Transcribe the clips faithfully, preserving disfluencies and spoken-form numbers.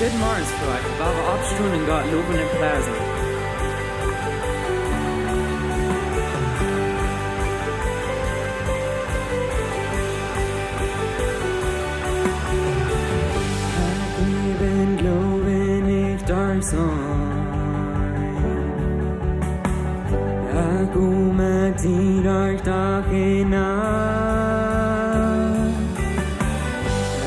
Goodemorjes, Frint. Wie woaren oppstonen un Gott lowen un priesen. Ekj läw em Gloowen, nich derch seenen. Ekj go met die derch Dach un Nacht.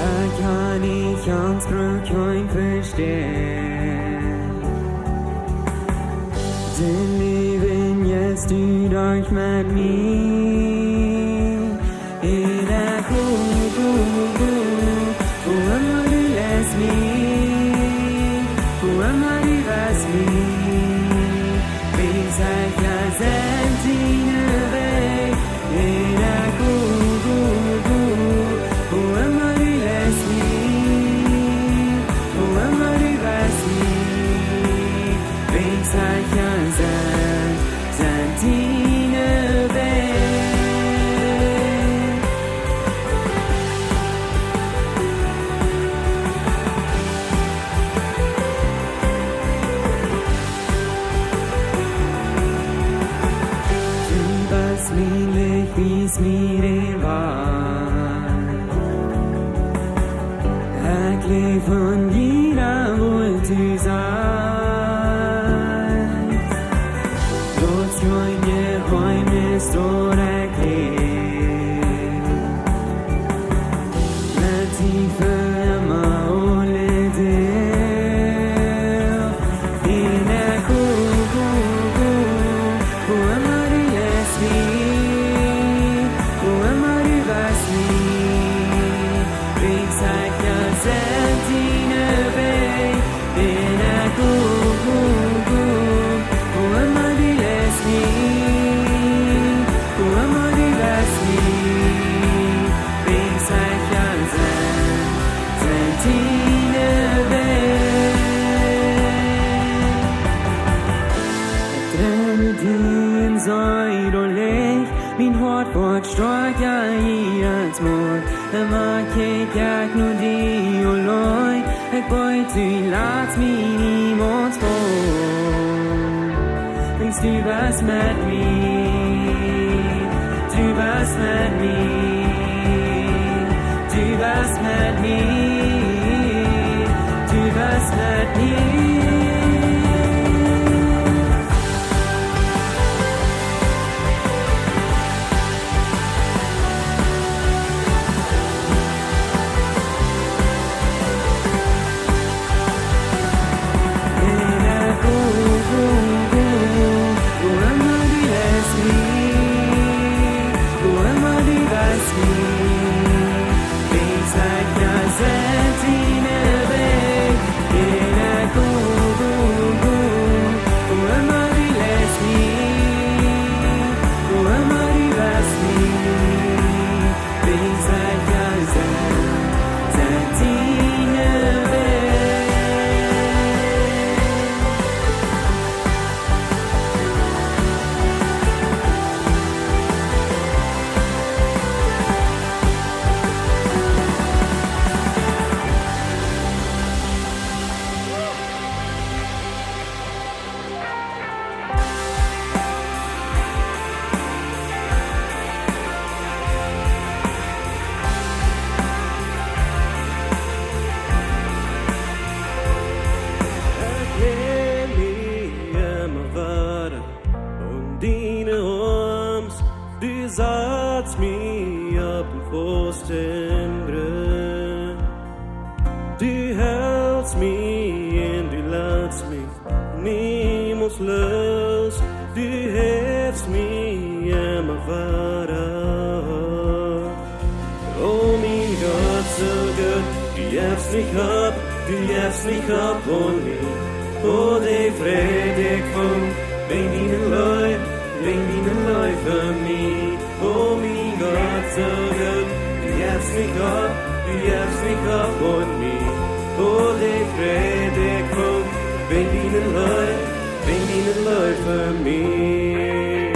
Ekj kaun nich gaunz, bruck kjeen Vestonen. Dien Läwen jeist du derch met mie. Un ekj go, go, go, wua emma du leist mie, wua emma du leist mie. Wiels ekj jo sent diene Wajch. Un ekj go, go, go, wua emma du leist mie, wua emma du leist mie. Wiels ekj jo sent, sent diene Wajch. Du best mien Licht, wiest mie dän Wajch. Ekj läw von die, wua du seist. Daut es kjeen Jeheemnis, daut ekj läw met die fa emma aule Doag. Un ekj go, go, go, wua emma du leist mie, wua emma du leist mie. Wiels ekj jo sent diene Wajch. Un ekj go, go, go, wua emma du leist mie, wua emma du leist mie. Wiels ekj jo sent, sent diene Wajch. Ekj dreid mie no die un see daut Licht. Mien Hoat woat stoakja jiedet Mol. Emma kjikj ekj no die auleen. Ekj weet, du latst mie niemols faul. Wiels du best met mie. Du best met mie. Du best met mie, du best met mie. Un ekj go, go, go, wua emma du leist mie, wua emma du leist mie. Wiels ekj jo sent diene Wajch. Un ekj go, go, go, wua emma du leist mie, wua emma du leist mie. Wiels ekj jo sent, sent diene Wajch. Ekj leg mie emma wada aun diene Oarms, du satst mie opp een fasten Grund. Du helst mie un du latst mie niemols loos, du hefst mie emma wada. O mien Gott, soo goot, du jefst nich opp, du jefst nich opp aun mie. O, dee Fräd, dee ekj funk, wäajen diene Leew, wäajen diene Leew fa mie. O mien Gott, soo goot, du jefst nich opp, du jefst nich opp aun mie. O, dee Fräd, dee ekj funk, wäajen diene Leew, wäajen diene Leew fa mie.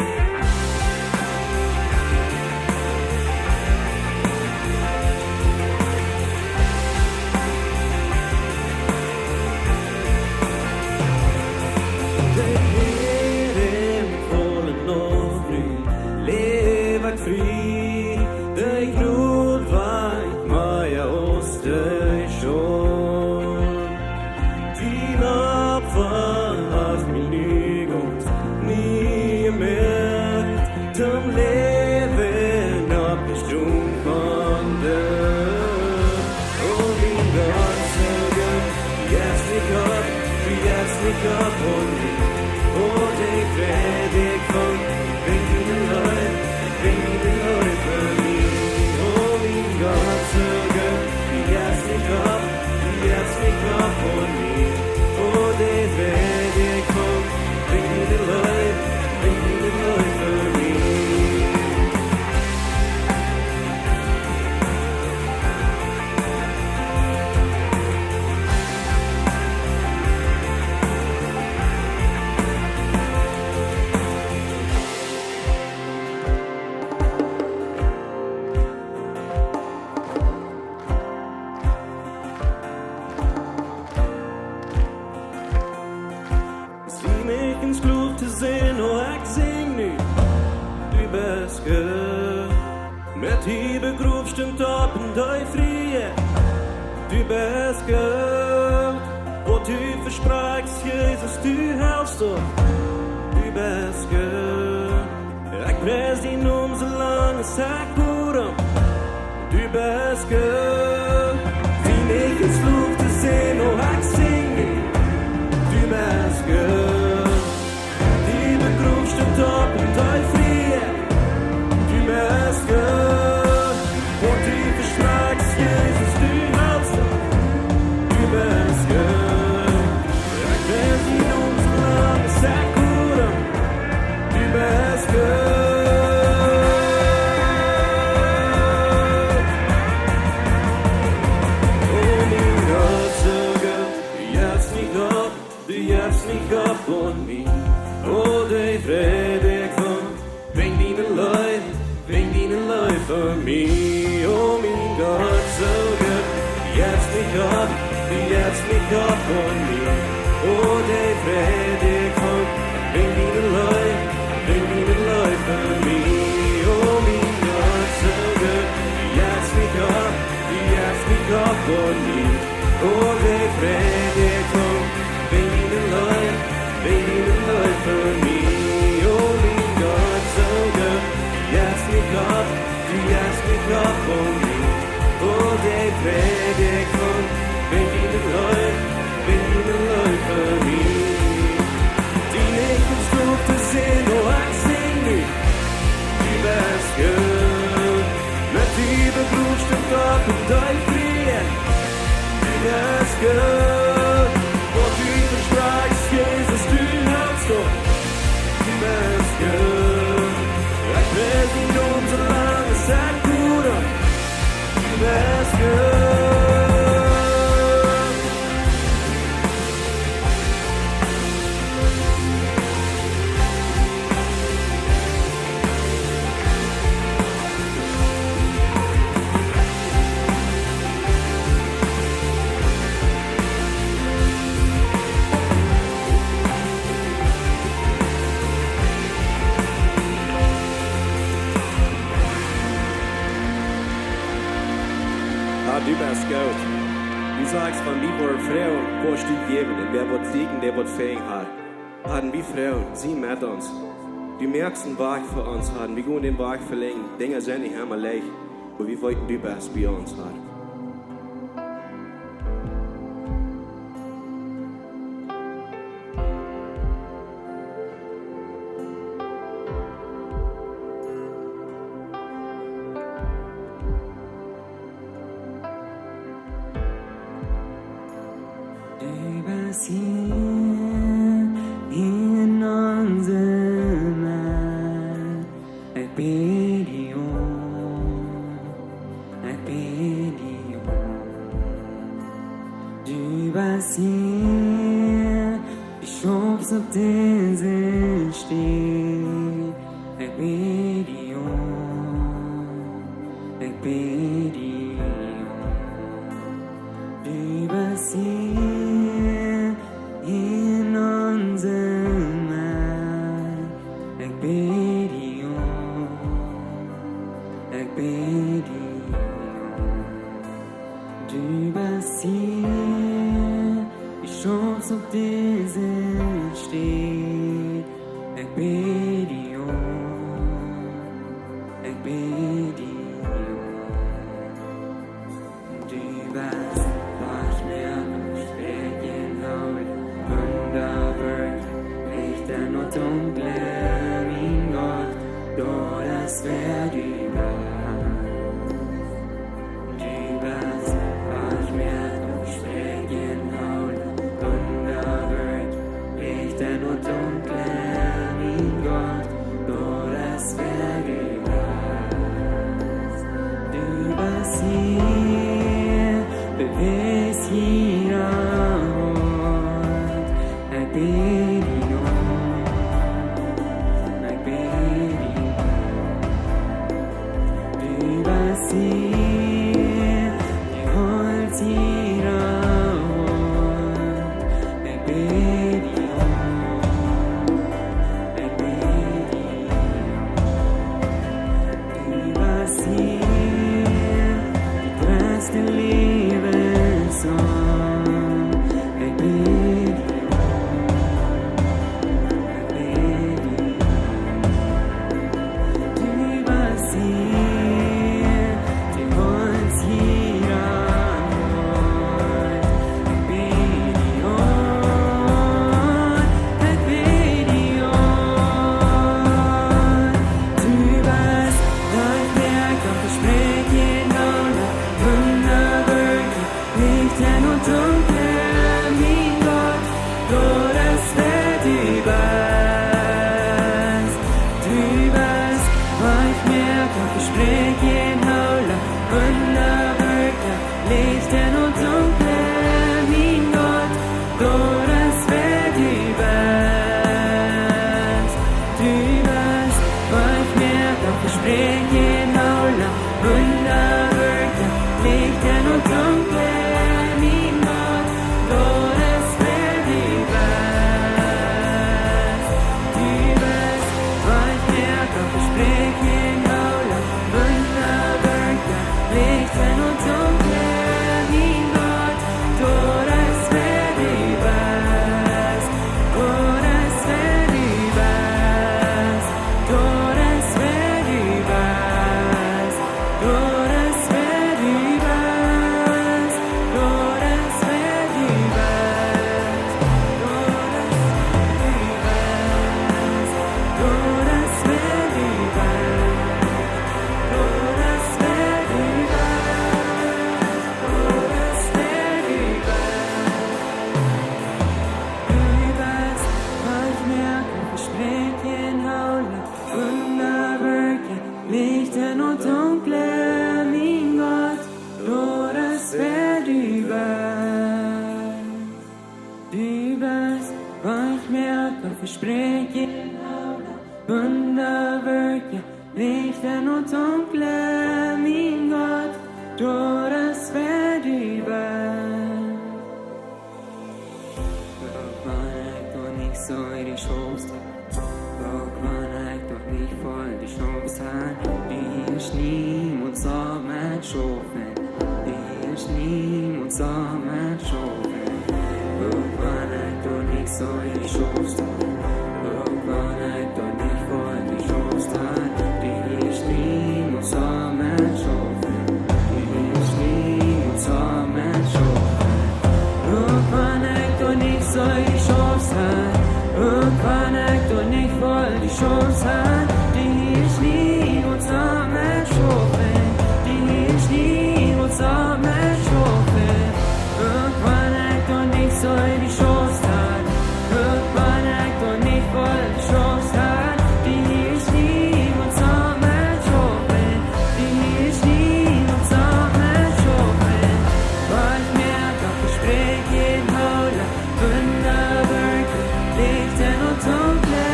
Gloow to sennen, oh, ekj sinj nu. Du best goot. Met die begroft un opp un die frie. Du best goot. Waut du vesprakjst, Jesus, du helst doch. Du best goot. Ekj pries dien Nomen soo lang aus ekj kjenn. Du best goot. Wie nich ins Loft to sennen, oh, ekj sinj nu. Du best goot. Die begroft un opp un die frie. Du best goot. Waut du vesprakjst, Jesus, du helst doch. Du best goot. Ekj pries dien Nomen soo lang aus ekj kjenn. Du best goot. Oh, mien Gott, soo goot. Du jefst nich opp, du jefst nich opp aun mie. Oh, dee Fräd ekj funk, wäajen diene Leew, wäajen diene Leew fa mie. Oh, mien Gott, soo goot. Du jefst nich opp, du jefst nich opp aun mie. Oh, dee Fräd ekj funk, wäajen diene Leew, wäajen diene Leew fa mie. Oh, mien Gott, soo goot. Du jefst nich opp, du jefst nich opp aun mie. Oh, dee Fräd ekj funk, wäajen diene Leew, wäajen diene Leew fa mie. Oh, mien Gott, soo goot. Du jefst nich opp, du jefst nich opp aun mie. Oh, dee Fräd ekj funk, wäajen diene Leew, wäajen diene Leew fa mie. Die nich ins Loft to sennen, oh, ekj sinj nu. Du best goot. Met die begroft un opp un die frie. Du best goot. Waut du vesprakjst, Jesus, du helst doch. Du best goot. Ekj pries dien Nomen soo lang aus ekj kjenn. Du best goot. Har, du best goot. Du sajchst, wan wie woaren froagen, woascht du jäwen, un wäa woat sieekjen, dee woat finjen, Har. Har, wie froagen, sie met ons. Du moakst een Wajch fa ons, Har. Wie gonen dän Wajch velenjen. Dinja sent nich emma leicht, oba wie weeten, du best bie ons, Har. Du best hia en onse Medd. Ekj bäd die aun, ekj bäd die aun. Du best hia, du schaufst opp dise Städ. Ekj bäd die aun, ekj bäd die aun. Du best hia en onse Medd. Ekj bäd die aun, ekj bäd die aun. Du best hia, du schaufst opp dise Städ. Ekj bäd die aun, ekj bäd die aun. Du best Wajchmoaka, Stäakjen, Hoolt, Wundawerkja, Licht en daut Dunkle, mien Gott, daut es wäa du best. Du best Wajchmoaka, Stäakjen, Hoolt, Wundawerkja, Licht en daut Dunkle, mien Gott, daut es wäa du best. Du best hia, beweajst jieda Hoat. Ekj bäd die aun, ekj bäd die aun. Wundawoakja, Licht en daut Dunkle, mien Gott, doa es wäa du best. Uk wan ekj doa nich soo de Chance hab, uk wan ekj doa nich voll de Chance hab, du hieescht niemols opp met schaufen, du hieescht niemols opp met schaufen. Uk wan ekj doa nich soo de Chance hab, uk wan ekj doa nich voll de Chance hab, du hieescht niemols opp met schaufen, du hieescht niemols opp met schaufen. Uk wan ekj doa nich soo de Chance hab, uk wan ekj doa nich voll de Chance hab, du hieescht niemols opp met schaufen, du hieescht niemols opp met schaufen. Uk wan ekj doa nich soo de Chance hab, uk wan ekj doa nich voll de Chance hab, du hieescht niemols opp met schaufen, du hieescht niemols opp met schaufen. Woo ekj moak opp Vespräakjen hoolen, Wundawoakja, Licht en daut Dunkle,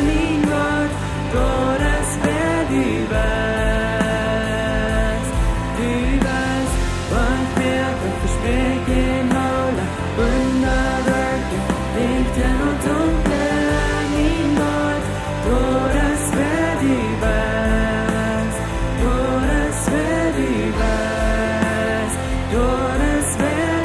mien Gott, doa es wäa du best. Du best, woo ekj moak opp Vespräakjen hoolen, Wundawoakja, Licht en daut Dunkle, mien Gott, doa es wäa du best, doa es wäa du best, doa es wäa du best, doa es wäa du best, doa es wäa du best, doa es wäa du best, doa es wäa du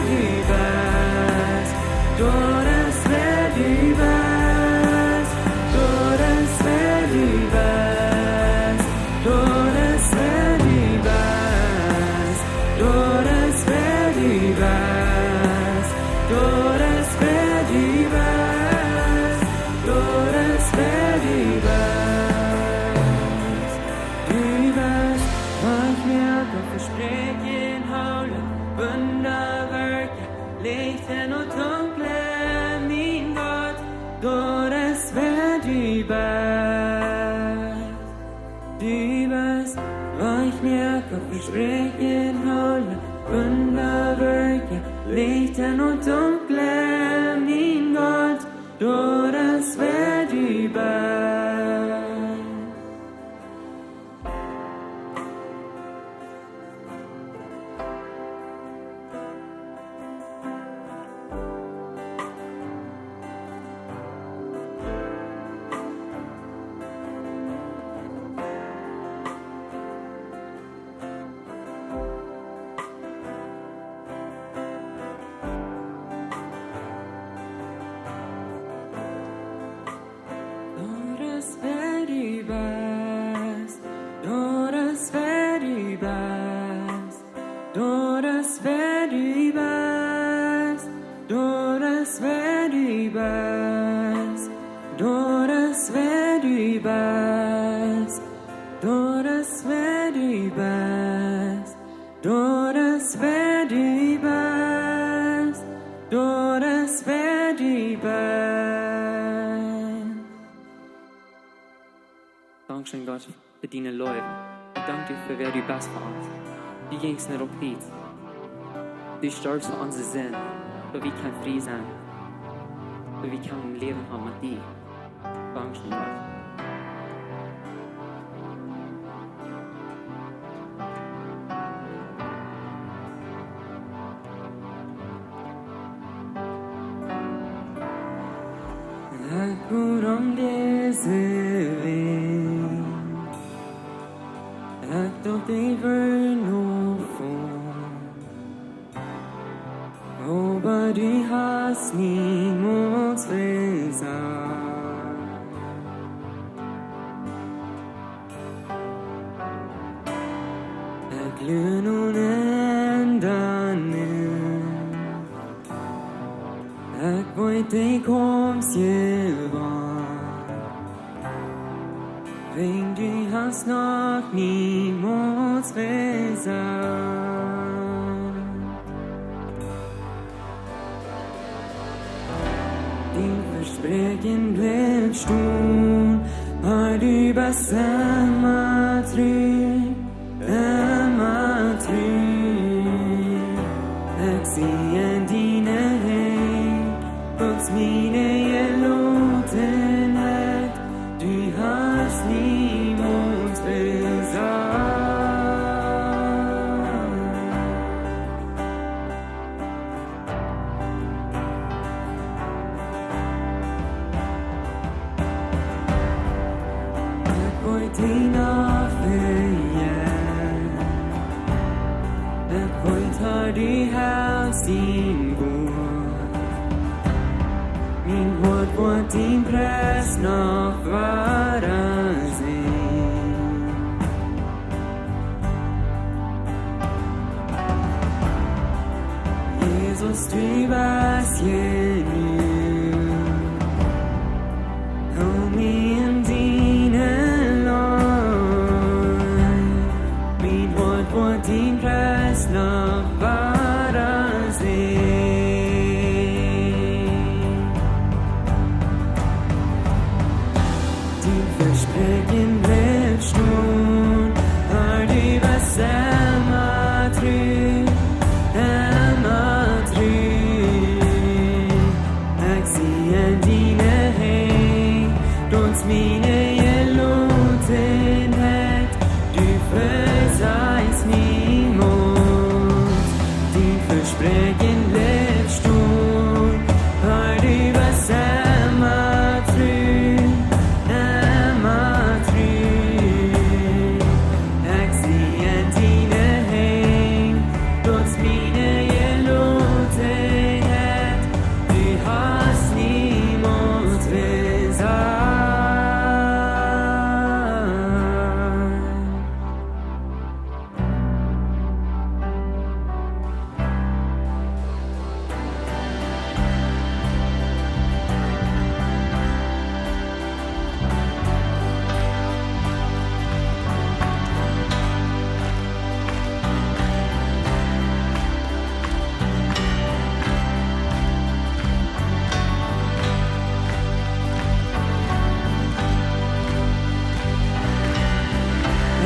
best, doa es wäa du best, doa es wäa du best. Du best, woo ekj moak opp Vespräakjen hoolen, Wundawoakja, Licht en daut Dunkle, mien Gott, doa es wäa du best. Du best, woo ekj moak opp Vespräakjen hoolen, Wundawoakja, Licht en daut Dunkle, mien Gott, doa es wäa du best. Doa es wäa du best, doa es wäa du best, doa es wäa du best, doa es wäa du best, doa es wäa du best, doa es wäa du best, doa es wäa du best, doa es wäa du best. Dankscheen, Gott, fa diene Leew. Ekj dank die fa wäa du best fa ons. Du jinjst no de Kjriez. Du storfst fa onse Sind, daut wie kjennen frie sennen, daut wie kjennen Läwen haben met die. Dankscheen, Gott. Ekj go om dise Welt, ekj docht, ekj wudd no Fun. Oba du hast niemols vesajcht. Ekj lua nu en die. Ekj weet, du kjemst je wan. Wiels du hast noch niemols vesajcht. Dien Vespräakjen blift stonen, wiels du best emma tru, emma tru. Ekj sie en diene Henj, du hast mie jeloten, ekj Dien Opfa, daut woat die helpen, dien Wuat. Mien Hoat woat dien Pries noch wada seenen. Jesus, du best jenuach. Hool mie en diene Leew. Mien Hoat woat dien Pries noch wada seenen. Dien Vespräakjen blift stonen, Herr, du best emma tru, emma tru. Ekj sie en diene Henj, daut es miene Jelotenheit, du vesajchst niemols. Dien Vespräakjen blift stonen, Herr, du best emma tru, emma tru. Ekj sie en diene Henj, daut es miene Jelotenheit, du hast niemols vesajcht.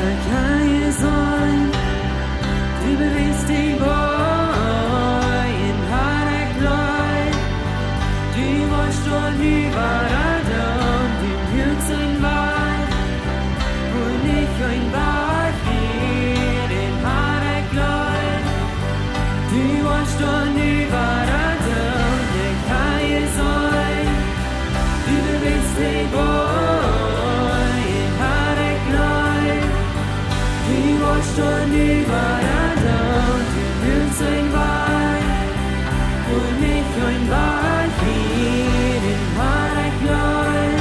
Ekj kaun die seenen, du best bie mie, un Herr, ekj jleew, du woascht doa nu wada doonen, du hältst een Wajch, wua nich een Wajch wia, un Herr, ekj jleew, du woascht doa nu wada doonen, ekj kaun die seenen, du best bie mie, un Herr, ekj jleew, du woascht doa nu wada doonen, du hältst een Wajch, wua nich een Wajch wia, un Herr, ekj jleew,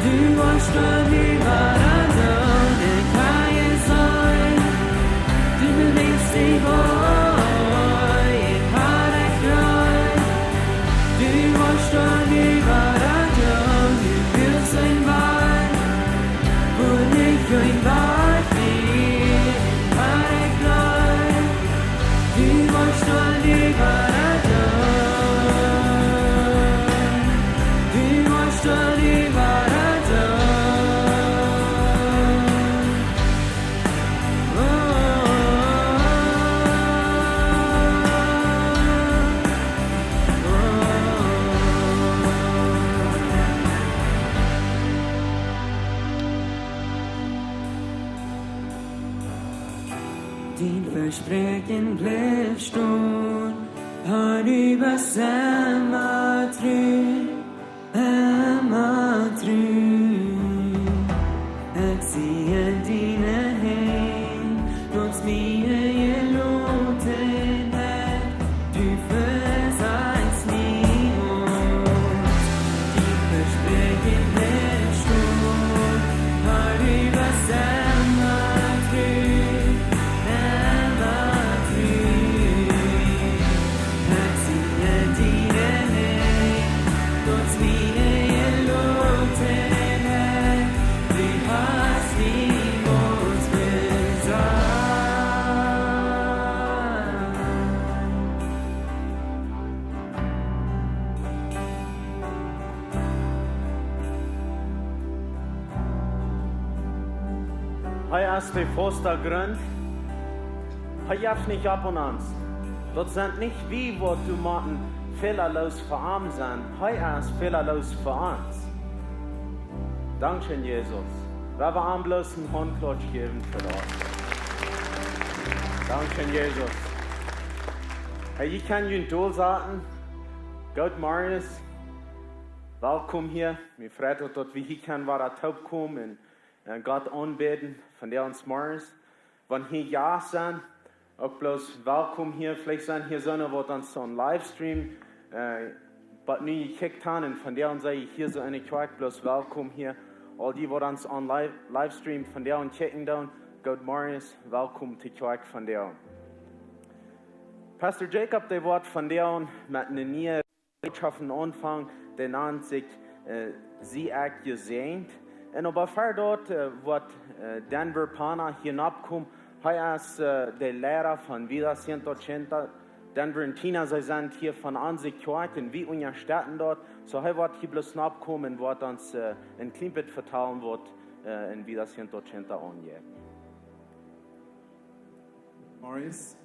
du woascht doa nu wada doonen, ekj kaun die seenen, du best bie mie, un Herr, ekj jleew, du woascht doa nu wada doonen, du hältst een Wajch, wua nich een Wajch wia, un Herr, ekj jleew, du woascht doa nu wada doonen, du woascht doa nu wada doonen. Dien Vespräakjen blift stonen, Herr, du best emma tru, emma tru. Ekj sie en diene Henj, daut es miene Jelotenheit, du vesajchst niemols. Dien Vespräakjen blift stonen, Herr, du best emma tru, emma tru. Ekj sie en diene Henj, daut es miene Jelotenheit, du hast niemols vesajcht. Hee es de faste Grunt. Hee jeft nich opp aun ons. Daut sent nich wie, waut doa motten fälaloos fa am sennen. Hee es fälaloos fa ons. Dankscheen, Jesus. Wie wellen am bloos een Hauntklotsch jäwen fa daut. Dankscheen, Jesus. Hey, jie kjennen junt dolsaten. Goot Morjes. Welkom hia. Mie freit daut, daut wie hia kjennen wada toopkomen un äh, Gott aunbäden von dän ons morjes. Wan hia Jast sent, uk bloos welkom hia. Veleicht sent hia soone waut ons aun Livestream, äh, waut nu jekjikjt haben un von dän ons hia soo enne Kjoakj, bloos welkom hia. Aul dee waut ons aun Live-, Livestream von dän ons kjikjen doonen, goot morjes, welkom to Kjoakj von dän. Pastor Jacob, dee woat von dän met eene niee Botschaft aunfangen, dee nant sikj, äh, Sie ekj jesäajent. Un oba ea doa, äh, woat, äh, Denver Pana hia nopp komen. Hee es, äh, de Liera von Vida ciento ochenta. Denver un Tina, see sent hia von onse Kjoakj un wie unjastetten daut. Soo hee woat hia bloos nopp komen un woat ons, äh, een kjlien bät vetalen waut, äh, en Vida ciento ochenta aunjeit. Morjes.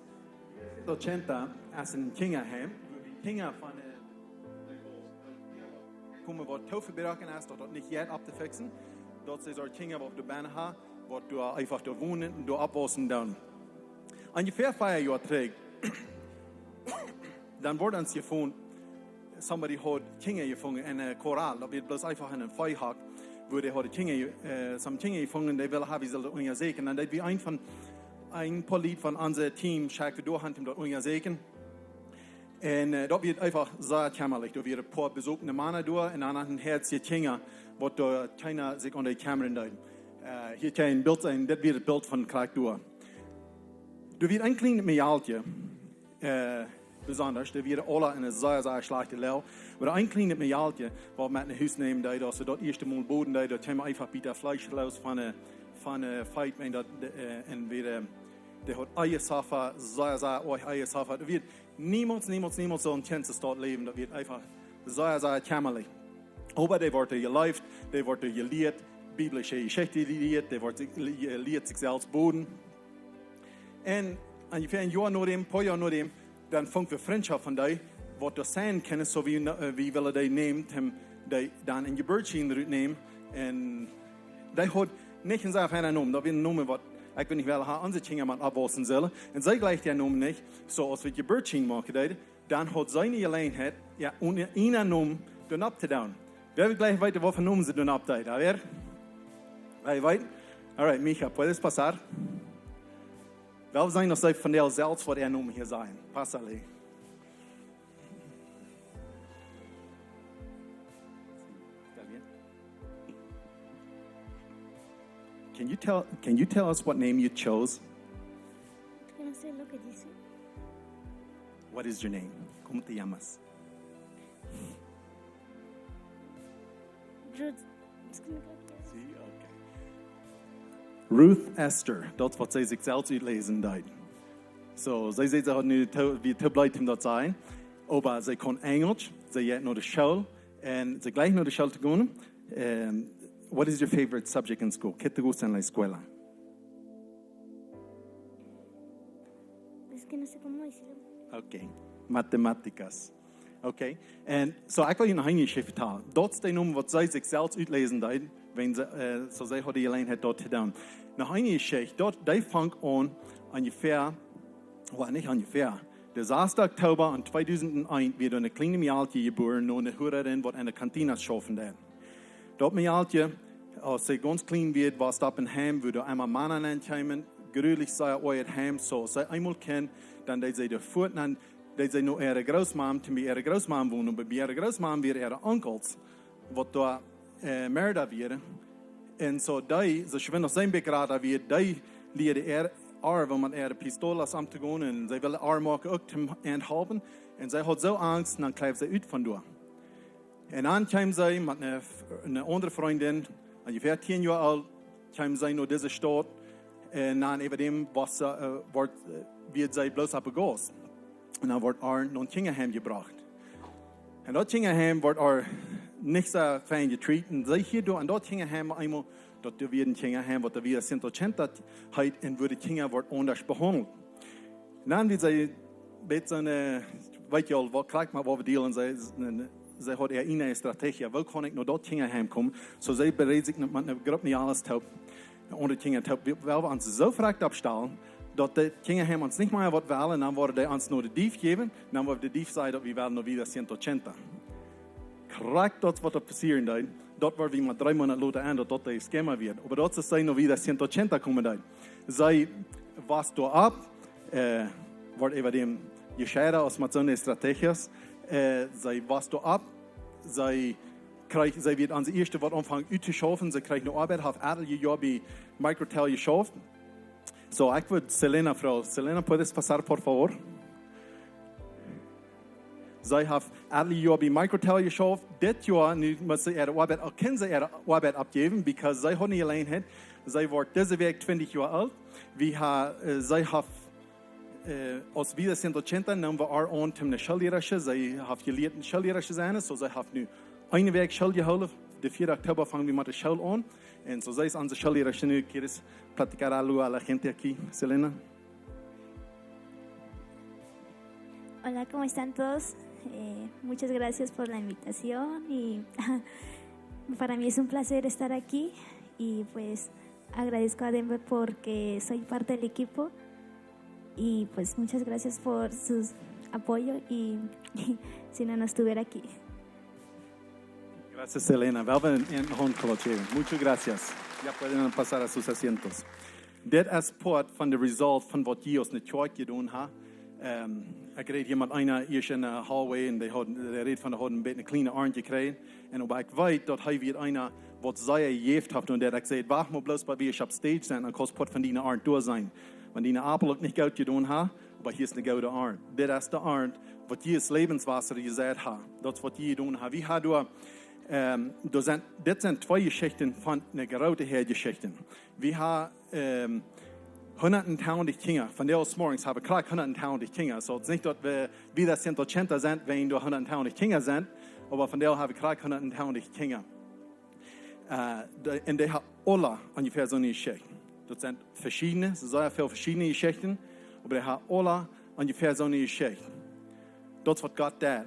Ochenta es een Kjinjaheim, wua dee Kjinja von, äh, komen waut too vebroaken es, daut daut nich jeit opptofixen. Daut sent soone Kjinja waut doa bennen haben, waut doa eefach doa wonen un doa oppwaussen doonen. Onjefäa fief Joa trigj, dan wort ons jefungen, somebody haud Kjinja jefungen en een Korral, daut wia bloos eefach en een Veehock, wua dee hauden Kjinja, äh, some Kjinja jefungen, dee wullen haben, wie sullen unjasäkjen. Un daut wia een von, een Polit von ons Team, schekjt doa han om daut unjasäkjen. Un, äh, daut wia eefach sea kjammalich. Doa wieren een poa besopen Mana doa un dan een Hoop Kjinja, waut doa kjeena sikj aun de kjemmren deed. Äh, hia kjemt een Bilt seenen, dit wia daut Bilt von krakjt doa. Doa wia een kjlienet Mejalkje, äh, besonda, dee wieren aule en eene sea, sea schlajchte Loag. Oba een kjlienet Mejalkje, waut met no Hus nämen deed, aus see daut ieeschte Mol boden deed, daut kjeem eefach bie daut Fleesch loos von de, von de Fight, wan daut, de, äh, un wia, äh, dee haud Eiesofa, sea, sea oajch Eiesofa. Daut wia niemols, niemols, niemols soo een Kjint soo daut Läwen, daut wia eefach sea, sea kjammalich. Oba dee wort jeleeft, dee wort jelieet, biblische Jeschicht jelieet, dee wort, jelieet sikj selfst boden. Un onjefäa een Joa no däm, poa Joa no däm, dan fungen wie Frintschoft von dee, waut doa sennen kunnen, soo wie, äh, wie wullen dee nämen, om dee dan en Jeburtsschienen rut nämen. Un dee haud nich een sea fienen Nomen, daut wia een Nomen waut, ekj weet nich, well hee aun siene Kjinja mau oppwaussen sull. Un see jlikjt dän Nomen nich, soo aus wie Jeburtsschienen moaken deeden, dan haud see eene Jeläajenheit, jo, un een Nomen doa nopp to doonen. Wäa well jlikj weeten, waut fa Nomen see doa nopp deed? Wäa? Wäa weet? All right, Micha, puedes pasar? Well seenen, aus see von dee selfst waut äa Nomen hia sajen. Pásale. Está bien. Can you tell, can you tell us what name you chose? Yo no sé lo que dice. What is your name? ¿Cómo te llamas? Ruth. Es que no creo que Sí, okay. Ruth Esther, daut waut see sikj selfst utläsen deed. Soo, see säd, see haud nu too, wia too bleed om daut to sajen. Oba see kaun Enjlisch, see jeit no de School, un see jlikjt no de School to gonen. Um, what is your favorite subject in school? ¿Qué te gusta en la escuela? Es que no sé cómo decirlo. Okay. Matemáticas. Okay. Un soo, ekj well junt noch eene Jeschicht vetalen. Daut es de Nomen waut see sikj selfst utläsen deed, wan see, äh, soo see haud de Jeläajenheit daut to doonen. Noch eene Jeschicht, daut, dee funk aun onjefäa, well, nich onjefäa. De sasta Oktoba en tweedusent eent wort een kjlienet Mejalkje jebuaren, no eene Huarin, waut en de Kantinas schaufen deed. Daut Mejalkje, aus see gaunz kjlien wia, wia daut opp een Heim, wua doa emma Mana nenkjeemen, jreslich sea oajch Heim, soo aus see eemol kjeem, dan deed see doa fuat, dan deed see no äare Grootmam, toom bie äare Grootmam wonen, oba bie äare Grootmam wieren äare Onkels, waut doa, äh, Moorda wieren. Un soo dee, soo schwind aus see een bät jrata wia, dee lieed äa, äa, woo met äare Pistolas omtogonen, un see wull äa moaken uk toom aunhalpen. Un see haud soo Angst, dan kjleef see ut von doa. Un dan kjeem see met eene, eene aundre Frindin, onjefäa tieen Joa oolt, kjeem see no dise Staut. Un dan äwa däm wia see, äh, wort, äh, wia see bloos opp de Gauss. Un dan wort see no een Kjinjaheim jebrocht. Un daut Kjinjaheim wort see nich soo fein jetreat. Un see hieed doa en daut Kjinjaheim eemol, daut doa wia een Kjinjaheim, waut doa wia ciento ochenta heet, un wua de Kjinja worden aundasch behaundelt. Un dan wia see bät soone, äh, weet jie aul, waut krakjt met waut wie dealen, see, see, see haud äa eene Strategie, woo kaun ekj no daut Kjinjaheim komen? Soo see bereed sikj met eene Grupp Mejalkjes toop, aundre Kjinja toop, wiels wie ons soo verecht oppstalen, daut daut Kjinjaheim ons nich mea waut well, un dan wudden dee ons no de Dief jäwen, un dan wudd de Dief sajen, daut wie wellen no Vida ciento ochenta. Krakjt daut, waut doa passieren deed, Daut wia wie mau dree Moonat lota aun, daut daut de Schema wia. Oba daut es, see no wia ciento ochenta komen deed. See wia doa opp, äh, wort äwa däm jescheida aus met soone Strategies. Äh, see wia doa opp, see kjrieech, see wia aun de ieeschte waut aunfunk uttoschaufen, see kjrieech eene Oabeit, haft aul Joa bie Microtel jeschauft. So, ekj wudd Selena froagen. Selena, ¿puedes pasar, por favor? See haft aul Joa bie Microtel jeschauft. Dit Joa, nu mott see äare Oabeit, uk kaun see äare Oabeit oppjäwen, because see haud nich auleen haud. See wort dise Wäakj twintich Joa oolt. Wie ha, äh, see haft, äh, aus wia ciento ochenta, neemen wie äa aun, om eene Schoollierarsche. See haft jelieet eene Schoollierarsche sennen, so see haft nu eene Wäakj School jehoolen. De vieede Oktoba fangen wie met de School aun. Un so see es onse Schoollierarsche nu. ¿Quieres platicar algo a la gente aquí, Selena? Hola, ¿cómo están todos? Eh, muchas gracias por la invitación y para mí es un placer estar aquí y pues agradezco a Denver porque soy parte del equipo y pues muchas gracias por su apoyo y, y si no, no estuviera aquí. Gracias, Selena. Vuelven en, en honklache. Muchas gracias. Ya pueden pasar a sus asientos. Dit es Poat von de result von waut Jesus en de Kjoakj jedonen haft. Ähm, ekj räd hia met eena ieescht en de hallway un dee haud, dee räd von, dee haud een bät eene kjliene Arnt jekjräajen. Un oba ekj weet daut hee wia eena waut sea jejäft haft un daut ekj säd, wacht mau bloos bat wie opp stage sent, dan kaust Poat von diene Arnt doa seenen. Wan diene Aupel uk nich goot jedonen haft, oba hia es eene goode Arnt. Dit es de Arnt waut Jesus Läwenswota jeseit haft. Daut es waut Jesus jedonen haft. Wie haben doa, ähm, doa sent, dit sent twee Jeschichten von eene groote Häad Jeschichten. Wie haben, ähm, hundat tachentich Kjinja. Vondoag zemorjes hab wie krakjt hundat tachentich Kjinja. So, daut es nich daut wie, wie daut ciento ochenta sent, wan doa hundat tachentich Kjinja sent, oba vondoag hab wie krakjt hundat tachentich Kjinja. Äh, dee, un dee haben aule onjefäa soone Jeschicht. Daut sent veschiedne, sea väl veschiedne Jeschichten, oba dee haben aule onjefäa soone Jeschicht. Daut es waut Gott deed.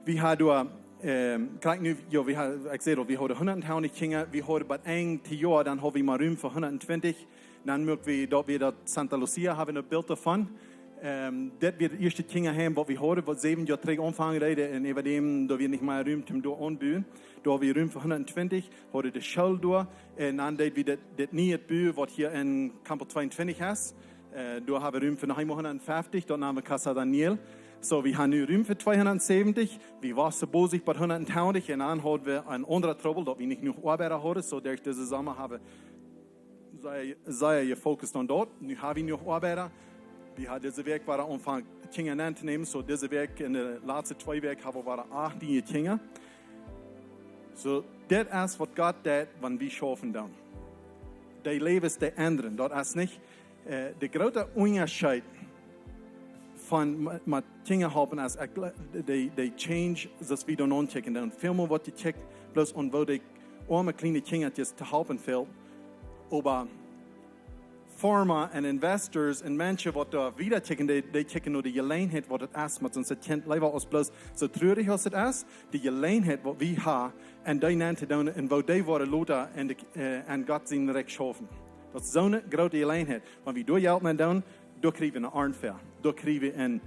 Wie haben doa, ähm, krakjt nu, jo, wie haben, ekj säd aul, wie hauden hundat tachentich Kjinja, wie hauden bie een Joa, dan haud wie mau Rum fa hundat twintich. Dan muak wie daut, wie daut Santa Lucia haben, een Bilt doavon. Ähm, daut wia daut ieeschte Kjinjaheim waut wie hauden, waut säwen Joa trigj aunfangen deed, un äwa däm, doa wia nich mea Rum om doa aunbuen. Doa haud wie Rum fa hundat twintich, hauden de School doa, un dan deed wie dit, dit niee Bau, waut hia en Campo tweeuntwintich es. Äh, doa haben wie Rum fa noch eemol hundat fieftich, daut nanen wie Casa Daniel. So, wie haben nu Rum fa tweehundat säwentich, wie wieren bosich bie hundat tachentich, un dan hauden wie een aundren Trubbel, daut wie nich jenuach Oabeida hauden, so derch disen Somma haben wie sea, sea jefokust aun daut. Nu haben wie jenuach Oabeida. Wie haben dise Wäakj wada aunjefongen Kjinja auntonämen. So dise Wäakj, en de latste twee Wäakj haben wie wada acht niee Kjinja. So, dit es waut Gott deed, wan wie schaufen dan. De Läwes, dee endren. Daut es nich, äh, de groote Unjascheet von ma-, met Kjinja halpen es, ekj gl-, de, de change, daut wie dan aunchecken. Dan väl mea woat jecheckt, bloos aun woo de oame kjliene Kjinja to halpen fält. Oba Farma un investors un Menschen waut doa wieda checken, dee, dee checken no de Jeläajenheit waut et es, met soon Kjint leewa aus bloos soo trurich aus et es, de Jeläajenheit waut wie haben, un dee auntodonen, un woo dee woaren lota en de, äh, en Gott sien Rikj schaufen. Daut es soone groote Jeläajenheit. Wan wie doa Jelt aun doonen, doa kjrie wie eene Arnt fa. Doa kjrie wie een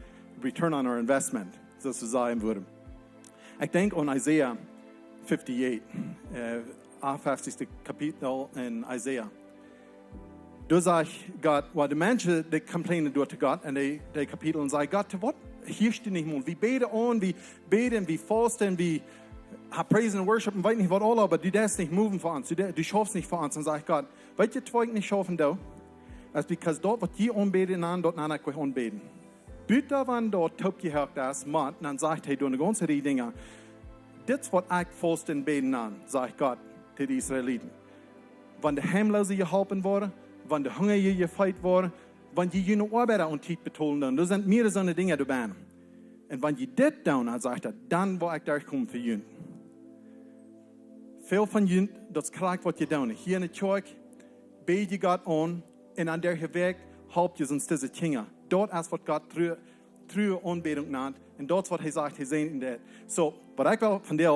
return on our investment, soo to sajen wudden. Ekj denkj aun Isaiah fifty-eight, äh, achtundfünfzigste Kapitel en Isaiah. Doa sajcht Gott, well, de Menschen, dee complainen doa to Gott en dee, dee Kapitel un sajen, Gott, to waut hieescht du nich mea? Wie bäden aun, wie bäden, wie fausten, wie haben praise and worship un weet nich waut aula, oba du deist nich moven fa ons, du de-, du schaufst nich fa ons. Un sajcht Gott, weetst du, wuarom ekj nich schaufen doo? Daut es because daut waut jie aunbäden, dan daut nan ekj aunbäden. Buta wan daut toopjehoakt es, mau dan sajcht hee doa eene gaunze Rieej Dinja. Dit es waut ekj fausten un bäden aun, sajcht Gott to de Israeliten. Wan de Heimloose jeholpen woaren, wan de Hungrije jefeet woaren, wan jie june Oabeida aun Tiet betolen doonen. Doa sent mearere soone Dinja doabie. Un wan jie dit doonen, dan sajcht hee, dan woa ekj doa komen fa junt. Väl von junt, daut es krakjt waut jie doonen. Hia en de Kjoakj bäd jie Gott aun, un aun de Wäakj halpt jie ons dise Kjinja. Daut es waut Gott tru-, true Aunbädunk nant. Un daut es waut hee sajcht, hee säajent daut. So, waut ekj well von dee,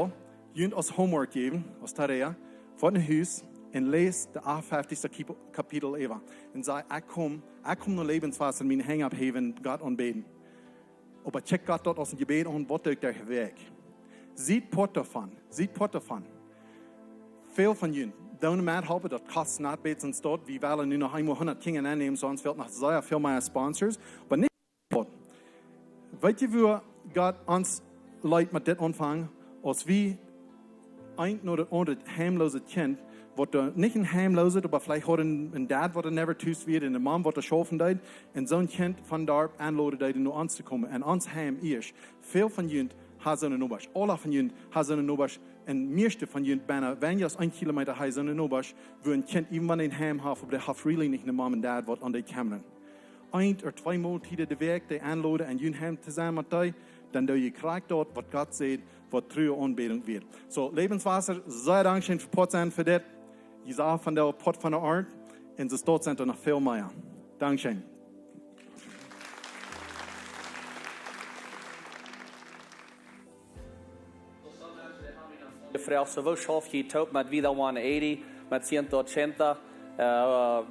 junt aus homework jäwen, aus tarea, foat no Hus un läst de achtundfünfzigste Kip-, Kapitel äwa. Un saj, ekj kom, ekj kom no Läwenswota, miene Henj opphäwen, Gott aunbäden. Oba check Gott daut aus een Jebäd aun, waut doo ekj doa Wäakj? Siet Poat doavon. Siet Poat doavon. Väl von junt doonen methalpen, daut kost nat bät ons daut. Wie wellen nu noch eemol hundat Kjinja aunnämen, soo ons fält noch sea väl mea Sponsors. Oba nich daut. Weet jie, woo Gott ons leet met dit aunfangen? Aus wie eent no daut aundre heimloose Kjint, waut doa nich een heimlooset, oba veleicht haud een, een Dad, waut doa never tus wia, un eene Mom, waut doa schaufen deed, un soon Kjint von doa aunloden deed, no ons to komen, en ons Heim ieescht. Väl von junt haben soone Nobasch, aule von junt haben soone Nobasch, un mieeschte von junt bennen, wan jie aus een Kilometa haben soone Nobasch, woo een Kjint, even wan een Heim haft, oba dee haft really nich eene Mom un Dad, waut aun dee kjemmen. Eent ooda twee Moltieden de Wäakj dee aunloden en jun Heim to sennen met dee, dan doo jie krakjt daut, waut Gott sajcht, waut true Aunbädunk wieet. Soo, Lebenswasser, sea dankscheen fa Poat sennen fa dit. Jie sagen von de Poat von de Arnt, un soo doa sent doa noch väl mea. Dankscheen. Jefroacht, soo, woo schauft jie toop met Vida one eighty, met Ciento Ochenta? Äh,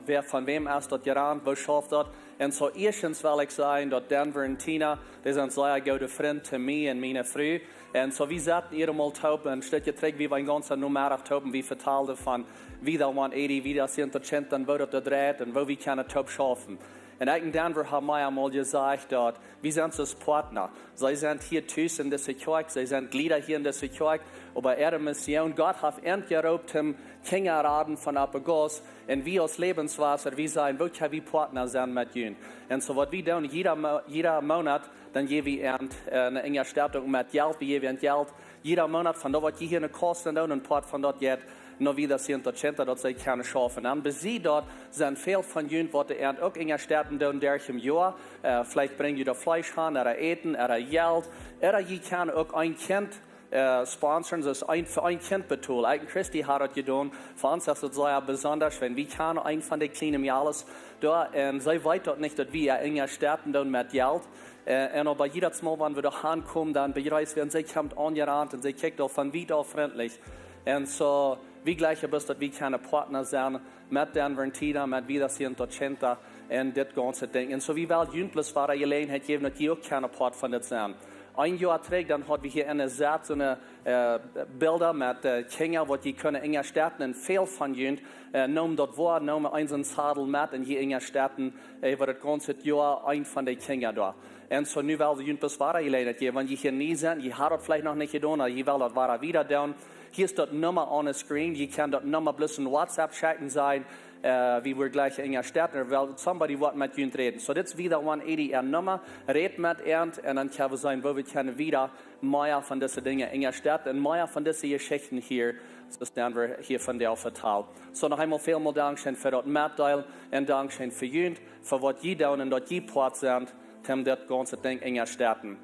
wäa von wäm es daut jerant? Woo schauft daut? Un soo, ieeschtens well ekj sajen, daut Denver un Tina, dee sent sea goode Frind to mie un miene Fru. Un soo, wie saten hia mol toop, een Stekj trigj, wie wieren een gaunzen Nomeddach toop, un wie vetalden von Vida one eighty, Vida Ciento Ochenta, un woo daut doa dreit, un woo wie kjennen toop schaufen. Un ekj un Denver haben mie emol jesajcht, daut wie sent soo aus Partner. See sent hia tus en dise Kjoakj, see sent Jlieda hia en dise Kjoakj, oba äare Mission, Gott haft an jeroopt, om Kjinja raden von Apagos, un wie aus Lebenswasser, wie sajen, woo kjenn wie Partner sennen met junt? Un soo waut wie doonen, jieda Mo-, jieda Moonat, dan jäw wie an, äh, eene Unjastettunk met Jelt, wie jäwen an Jelt, jieda Moonat von daut, waut jie hia en de Kosten doonen, een Poat von daut jeit no Vida Ciento Ochenta, daut see kjennen schaufen. Un bie daut sent väl von junt, waut de Ent uk Unjastetten doonen derch daut Joa. Äh, veleicht brinjen jie doa Fleesch han, ooda Äten, ooda Jelt. Ooda jie kjennen uk een Kjint, äh, sponsoren, soo aus een, fa een Kjint betolen. Ekj un Christy haben daut jedonen. Fa ons es daut sea besonda, wan wie kjennen een von de kjliene Mejales doa, un see weet daut nich, daut wie äa Unjastetten doonen met Jelt. Äh, un oba jiedatsmol, wan wie doa aunkomen, dan bejreess wie, un see kjemt aunjerant un see kjikjt aul von wiet auf frintlich. Un soo, wie jleichen bloos, daut wie kjennen Partner sennen met Denver un Tina, met Vida Ciento Ochenta un dit gaunze Dinkj. Un soo, wie wellen junt bloos wada Jeläajenheit jäwen, daut jie uk kjennen Poat von dit sennen. Een Joa trigj, dan hauden wie hia enne Sett soone, äh, Bilda met, äh, Kjinja, waut jie kjennen Unjastetten, un väl von junt, äh, neemen daut woa, neemen eenen Sadel met un jie Unjastetten, äh, äwa daut gaunze Joa een von de Kjinja doa. Un soo, nu well wie junt bloos wada Jeläajenheit jäwen, wan jie hia nie sent, jie haben daut veleicht noch nich jedonen, oba jie wellen daut wada wieda doonen. Hia es daut Numma aun de screen, jie kjennen daut Numma bloos en WhatsApp schekjen, sajen, äh, wie wudden jlikj Unjastetten, ooda well somebody waut met junt räden. Soo, dit es Vida one eighty äa Numma, rät met an, un dan kjenn wie seenen, woo wie kjennen wieda mea von dise Dinja Unjastetten un mea von dise Jeschichten hia, soo aus Denver hia vondoag vetalt. Soo, noch eemol välmol dankscheen fa daut Metdeelen un dankscheen fa junt, fa waut jie doonen un daut jie Poat sent, om dit gaunze Dinkj Unjastetten.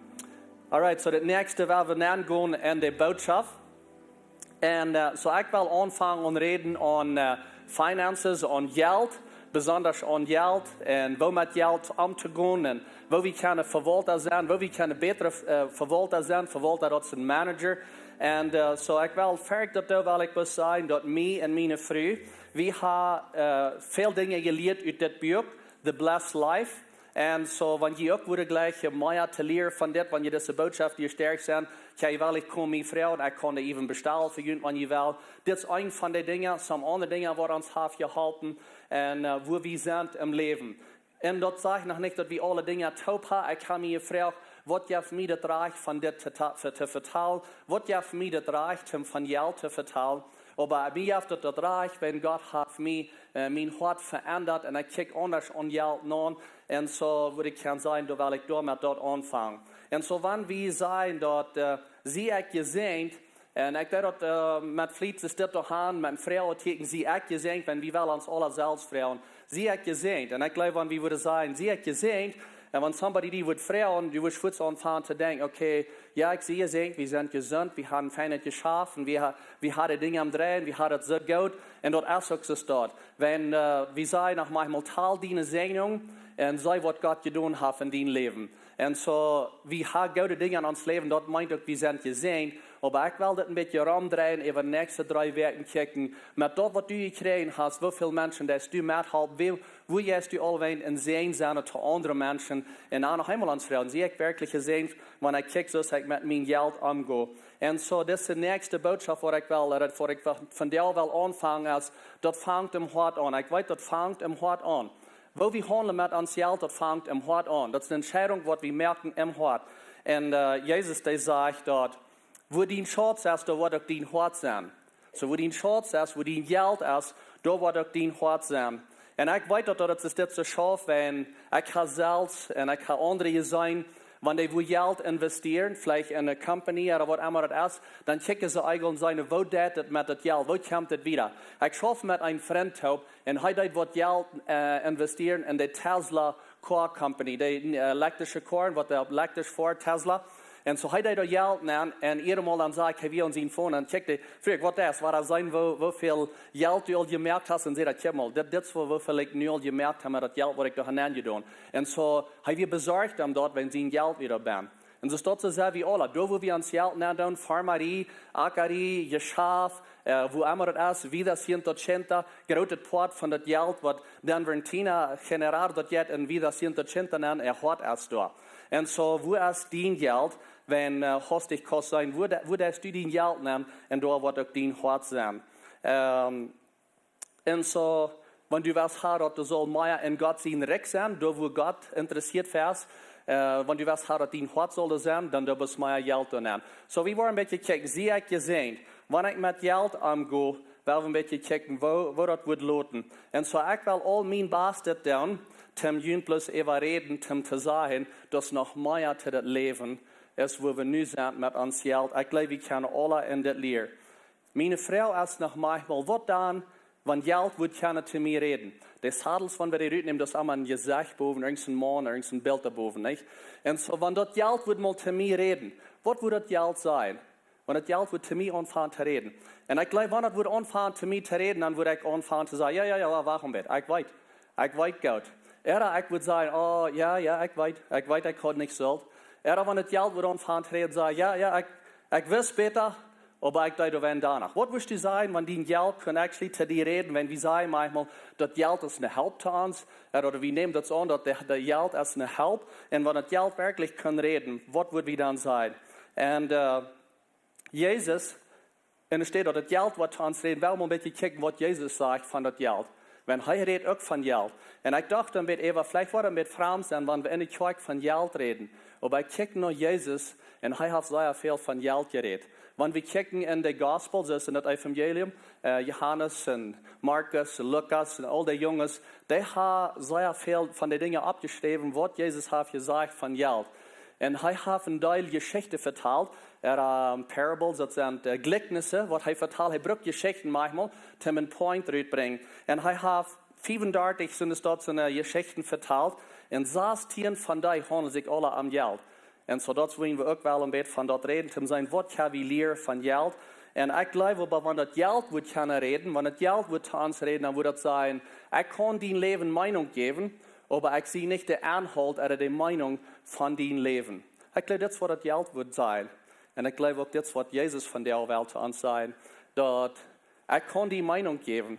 Alright, soo daut näakjste, wua wie aungonen, en de Bootschoft. Un, äh, soo ekj well aunfangen un räden aun, äh, finances, aun Jelt, besonda aun Jelt, un woo met Jelt omtogonen, un woo wie kjennen Vewaulta sennen, woo wie kjennen bätre, äh, Vewaulta sennen, Vewaulta, daut es een Manager. Un, äh, soo ekj well, ver ekj daut doo, well ekj bloos sajen, daut mie un miene Fru, wie haben, äh, väl Dinja jelieet ut dit Buak, The Blessed Life. Un soo, wan jie uk wudden jleichen mea to lieren von dit, wan jie dise Bootschoft hia stoakj sent, kjenn jie wellen, ekj kaun mie froagen, ekj kaun dee even bestalen fa junt, wan jie wellen. Dit es een von de Dinja, some aundre Dinja, waut ons haft jeholpen un, äh, wua wie sent em Läwen. Un daut sajcht noch nich, daut wie aule Dinja toop haben. Ekj hab mie jefroacht, waut jeft mie daut Rajcht von dit to ta-, to, to vetalen? Waut jeft mie daut Rajcht, om von Jelt to vetalen? Oba mie jeft daut, daut Rajcht, wan Gott haft mie, äh, mien Hoat veendat un ekj kjikj aundasch aun Jelt no. Un soo wudd ekj kjennen sajen, doa well ekj doa met daut aunfangen. Un soo, wan wie sajen daut, äh, sie ekj jesäajent, un ekj deed daut, äh, met Fliet, es dit doa han, met een Froagtieekjen, sie ekj jesäajent, wan wie wellen ons aula selfst froagen, sie ekj jesäajent? Un ekj jleew, wan wie wudden sajen, sie ekj jesäajent? Un wan somebody die wudd froagen, du wurscht fuaz aunfangen to denkjen, okay, jo, ekj sie jesäajent, wie sent jesunt, wie haben fein jeschauft, wie ha-, wie haben Dinja aum dreien, wie haben daut soo goot, un daut es uk soo daut. Wan, äh, wie sajen noch maunchmol: Tal diene Säajenunk un see, waut Gott jedonen haft en dien Läwen. Un soo, wie haben goode Dinja en ons Läwen, daut meent uk, wie sent jesäajent, Oba ekj well dit een bät romdreien, äwa de näakjste dree Wäakj kjikjen, met daut waut du jekjräajen hast, woo väl Menschen deist du methalpen, woo, woo jeist du aulwäajen een Säajen sennen to aundre Menschen. Un dan noch eemol aun froagen, sie ekj werkjlich een Säajen, wan ekj kjikj soo aus ekj met mien Jelt omgo? Un soo, dise näakjste Botschaft waut ekj well, daut waut ekj von, von die well aunfangen es, daut fangt em Hoat aun. Ekj weet, daut fangt em Hoat aun. Woo wie haundlen met ons Jelt, daut fangt em Hoat aun. Daut es eene Entscheidunk waut wie moaken em Hoat. Un Jesus, dee sajcht daut, wua dien Schauz es, doa woat uk dien Hoat sennen. Soo, wua dien Schauz es, wua dien Jelt es, doa woat uk dien Hoat sennen. Un ekj weet daut, daut es dit soo schauft, wan ekj ha selfst un ekj ha aundre jeseenen, wan dee wua Jelt investieren, veleicht en eene company ooda waut emma daut es, dan kjikjen see eejentlich un sajen: Woo jeit daut met daut Jelt? Woo kjemt daut wieda? Ekj schauf met eenen Frint toop un hee deed waut Jelt investieren en de Tesla Car Company, de elektrische Koaren, waut de elektrisch foaren, Tesla. Un soo hee deed doa Jelt nenn un jiedatmol dan sach ekj, hee wia aun sien phone un kjikjt, fruach ekj: Waut es, woa ekj seenen woo, woo väl Jelt du aul jemoakt hast? Un säd hee: Kjikj mol, dit, dit es woo, woo väl ekj nu aul jemoakt ha met daut Jelt waut ekj doa nenn jedonen. Un soo, hee wia besorcht om daut, wan sien Jelt wia doa benn. Un soo es daut soo, sent wie aula, doa wua wie ons Jelt nenn doonen, Farmarie, Akarie, Jeschaft, wua emma daut es, vida ciento ochenta, grootet Poat von daut Jelt waut Denver un Tina generar daut jeit en vida ciento ochenta nenn, äa Hoat es doa. Un soo, wua es dien Jelt, wan, hastich kaust seenen, wua deist du dien Jelt nenn, un doa woat uk dien Hoat sennen. Un soo, wan du west ha daut du saust mea en Gott sien Rikj sennen, doa wua Gott interessieet es, wan du west ha daut dien Hoat saul doa sennen, dan doa best mea Jelt doa nenn. Soo, wie woaren een bät kjikjen, sie ekj jesäajent, wan ekj met Jelt omgo, well wie een bät kjikjen woo, woo daut woat loten. Un soo, ekj well aul mien Bastet doonen, toom junt bloos äwaräden, toom to sajen, daut es noch mea to daut Läwen es wua wie nu sent met ons Jelt. Ekj jleew, wie kjennen aula en dit lieren. Miene Froag es noch maunchmol: Waut dan, wan Jelt wudd kjennen to mie räden? De Sadels, wan wie dee rutnämen, daut es emma een Jesecht bowen, irjent een Maun, irjent een Bilt doa bowen, nich? Un soo, wan daut Jelt wudd mol to mie räden, waut wudd daut Jelt sajen? Wan daut Jelt wudd to mie aunfangen to räden. Un ekj jleew, wan daut wudd aunfangen to mie to räden, dan wudd ekj aunfangen to sajen: Jo, jo, jo, wacht een bät, ekj weet. Ekj weet goot. Ooda ekj wudd sajen: Oh, jo, jo, ekj weet, ekj weet, ekj haud nich sult. Ooda wan daut Jelt wudd aunfangen to räden, sajen: Jo, jo, ekj, ekj wist bäta, oba ekj deed doawäajen dan noch. Waut wurscht du sajen, wan dien Jelt kunn actually to die räden, wan wie sajen maunchmol, daut Jelt es eene Help to ons, ooda wie nämen daut soo aun, daut de, daut Jelt es eene Help, un wan daut Jelt werkjlich kunn räden, waut wudd wie dan sajen? Un Jesus, enne Städ daut daut Jelt woat to ons räden, well wie mol een bät kjikjen waut Jesus sajcht von daut Jelt. Wan hee rät uk von Jelt. Un ekj docht een bät äwa, veleicht woat daut een bät framd sennen, wan wie en de Kjoakj von Jelt räden. Oba ekj kjikj no Jesus un hee haft sea väl von Jelt jerät. Wan wie kjikjen en de Gospels, soo aus en daut Evangelium, Johanes un Markus un Lukas un aul dee Junges, dee ha sea väl von de Dinja oppjeschräwen waut Jesus haft jesajcht von Jelt. Un hee haft een Deel Jeschichten vetalt, ooda parables, daut sent Jlikjnisse waut hee vetalt. Hee brukt Jeschichten maunchmol toom een point rutbrinjen. Un hee haft fiefundartich sent daut soone Jeschichten vetalt, un sastieen von dee haundlen sikj aula om Jelt. Un soo daut wellen wie uk wel een bät von daut räden, toom seenen waut kjenn wie lieren von Jelt. Un ekj jleew oba, wan daut Jelt wudd kjennen räden, wan daut Jelt wudd to ons räden, dan wudd daut sajen: Ekj kaun dien Läwen Meenunk jäwen, oba ekj sie nich de Enhault ooda de Meenunk von dien Läwen. Ekj jleew, dit es waut daut Jelt wudd sajen. Un ekj jleew uk, dit es waut Jesus vondoag well to ons sajen, daut: Ekj kaun die Meenunk jäwen,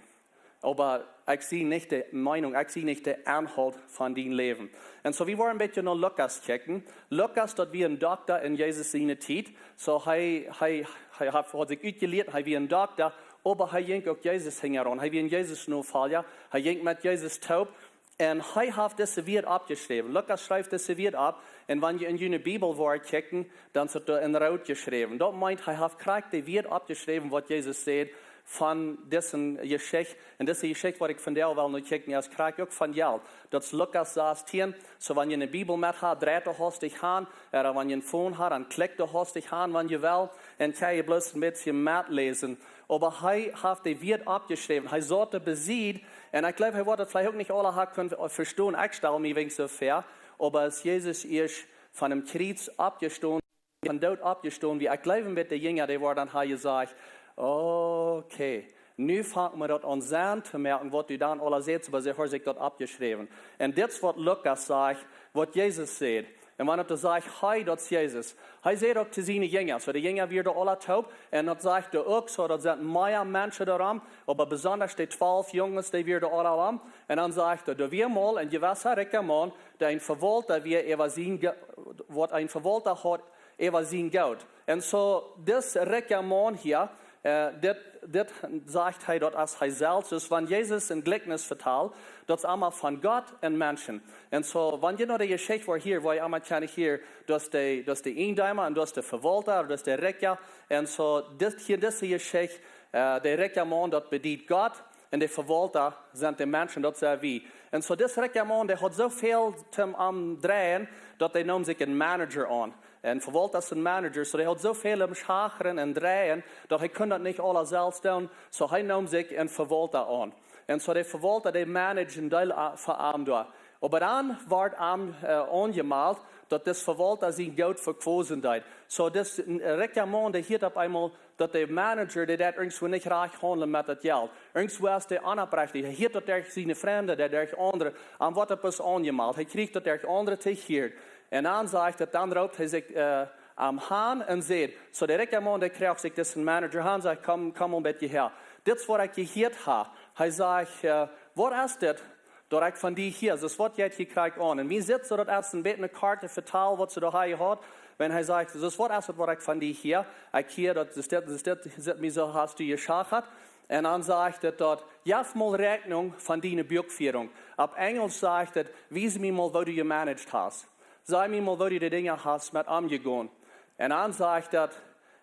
oba ekj sie nich de Meenunk, ekj sie nich de Enhault von dien Läwen. Un soo, wie woaren een bät no Lukas kjikjen. Lukas, daut wia een Dokta en Jesus siene Tiet. Soo, hee, hee, hee haud, haud sikj utjelieet, hee wia een Dokta, oba hee jinkj uk Jesus hinjaraun. Hee wia een Jesus Nofolja, hee jinkj met Jesus toop. Un hee haft dise Wieed oppjeschräwen. Lukas schreef dise Wieed opp. Un wan jie en june Bibel woaren kjikjen, dan es daut doa en root jeschräwen. Daut meent, hee haft krakjt de Wieed oppjeschräwen waut Jesus säd von dise Jeschicht. Un dise Jeschicht waut ekj vondoag well no kjikjen es krakjt uk von Jelt. Daut es Lukas sastieen. Soo, wan jie ne Bibel met ha, dreit doa hastich han. Ooda wan jie een phone ha, dan klikjt doa hastich han, wan jie well. Un kjenn jie bloos een bät metläsen. Oba hee haft de Wieed oppjeschräwen. Hee saut doa besied. Un ekj jleew, hee woat daut veleicht uk nich aula ha kunt vestonen. Ekj stal mie weens soo väa. Oba aus Jesus ieescht von däm Kjriez oppjestonen, von doot oppjestonen wia, ekj jleew, met de Jinja, dee woaren dan ha jesajcht: Okay, nu fangt mie daut aun Senn to moaken waut du dan aula sätst, oba see haud sikj daut oppjeschräwen. Un dit es waut Lukas sajcht, waut Jesus säd. Un wan et doa sajcht, hee, daut es Jesus. Hee säd uk to siene Jinja, soo de Jinja wieren aula toop. Un daut sajcht doa uk, soo daut sent mea Menschen doarom, oba besonda de twalf Junges, dee wieren aula rom. Un dan sajcht hee, doa wia mol een jewessa rikja Maun, dee een Vewaulta wia äwa sien Ge-, waut een Vewaulta haud äwa sien Goot. Un soo, dis rikja Maun hia, äh, dit, dit sajcht hee, daut es hee selfst. Dus wan Jesus een Jlikjnis vetalt, daut es emma von Gott un Menschen. Un soo, wan jie no de Jeschicht woaren hia, woa jie emma kjennen hia, daut es de, daut es de Iejendeema un daut es de Vewaulta, daut es de Rikja. Un soo, dit, hia, dise Jeschicht, äh, de rikja Maun, daut bediet Gott, un de Vewaulta sent de Menschen, daut sent wie. Un soo, dis rikja Maun, dee haud soo väl toom aundreien, daut dee neem sikj een Manager aun. Un Vewaulta es een Manager, soo dee haud soo väl aum Schachren un Dreien, daut hee kunn daut nich aula selfst doonen. Soo hee neem sikj een Vewaulta aun. Un soo de Vewaulta, dee managed een Deel a-, fa am doa. Oba dan wort am, äh, aunjemalt, daut dis Vewaulta sien Goot vekosen deed. Soo dis, äh, rikja Maun, dee hieed opp eemol, daut de Manager, dee deed irjentwoo nich rajcht haundlen met daut Jelt. Irjentwoo es dee onoprechtich. Hee hieed daut derch siene Frind, dee derch aundre, am wort daut bloos aunjemalt. Hee kjrieech daut derch aundre to hieren. Un dan sajcht et, dan roopt hee sikj, äh, am han un säd, soo de rikja Maun, dee kjrieech sikj disen Manager han, sajcht, komm, komm een bät häa. Dit es waut ekj jehieet ha. Hee sajcht, äh, waut es dit, daut ekj von die hia? Soo waut jeit hia krakjt aun? Un wie sitten soo, daut es een bät eene korte Vetal, waut see doa hia haud. Wan hee sajcht, soo waut es et, waut ekj von die hia? Ekj hia, daut es dit, daut es dit, sit mie soo, hast du jeschachat. Un dan sajcht et doa, jeff mol Reakjnunk von diene Buakfiarunk. Opp Enjelsch sajcht et, wies mie mol, woo du jemanaged hast. Saj mie mol, woo du de Dinja hast met omjegonen. Un dan sajcht et,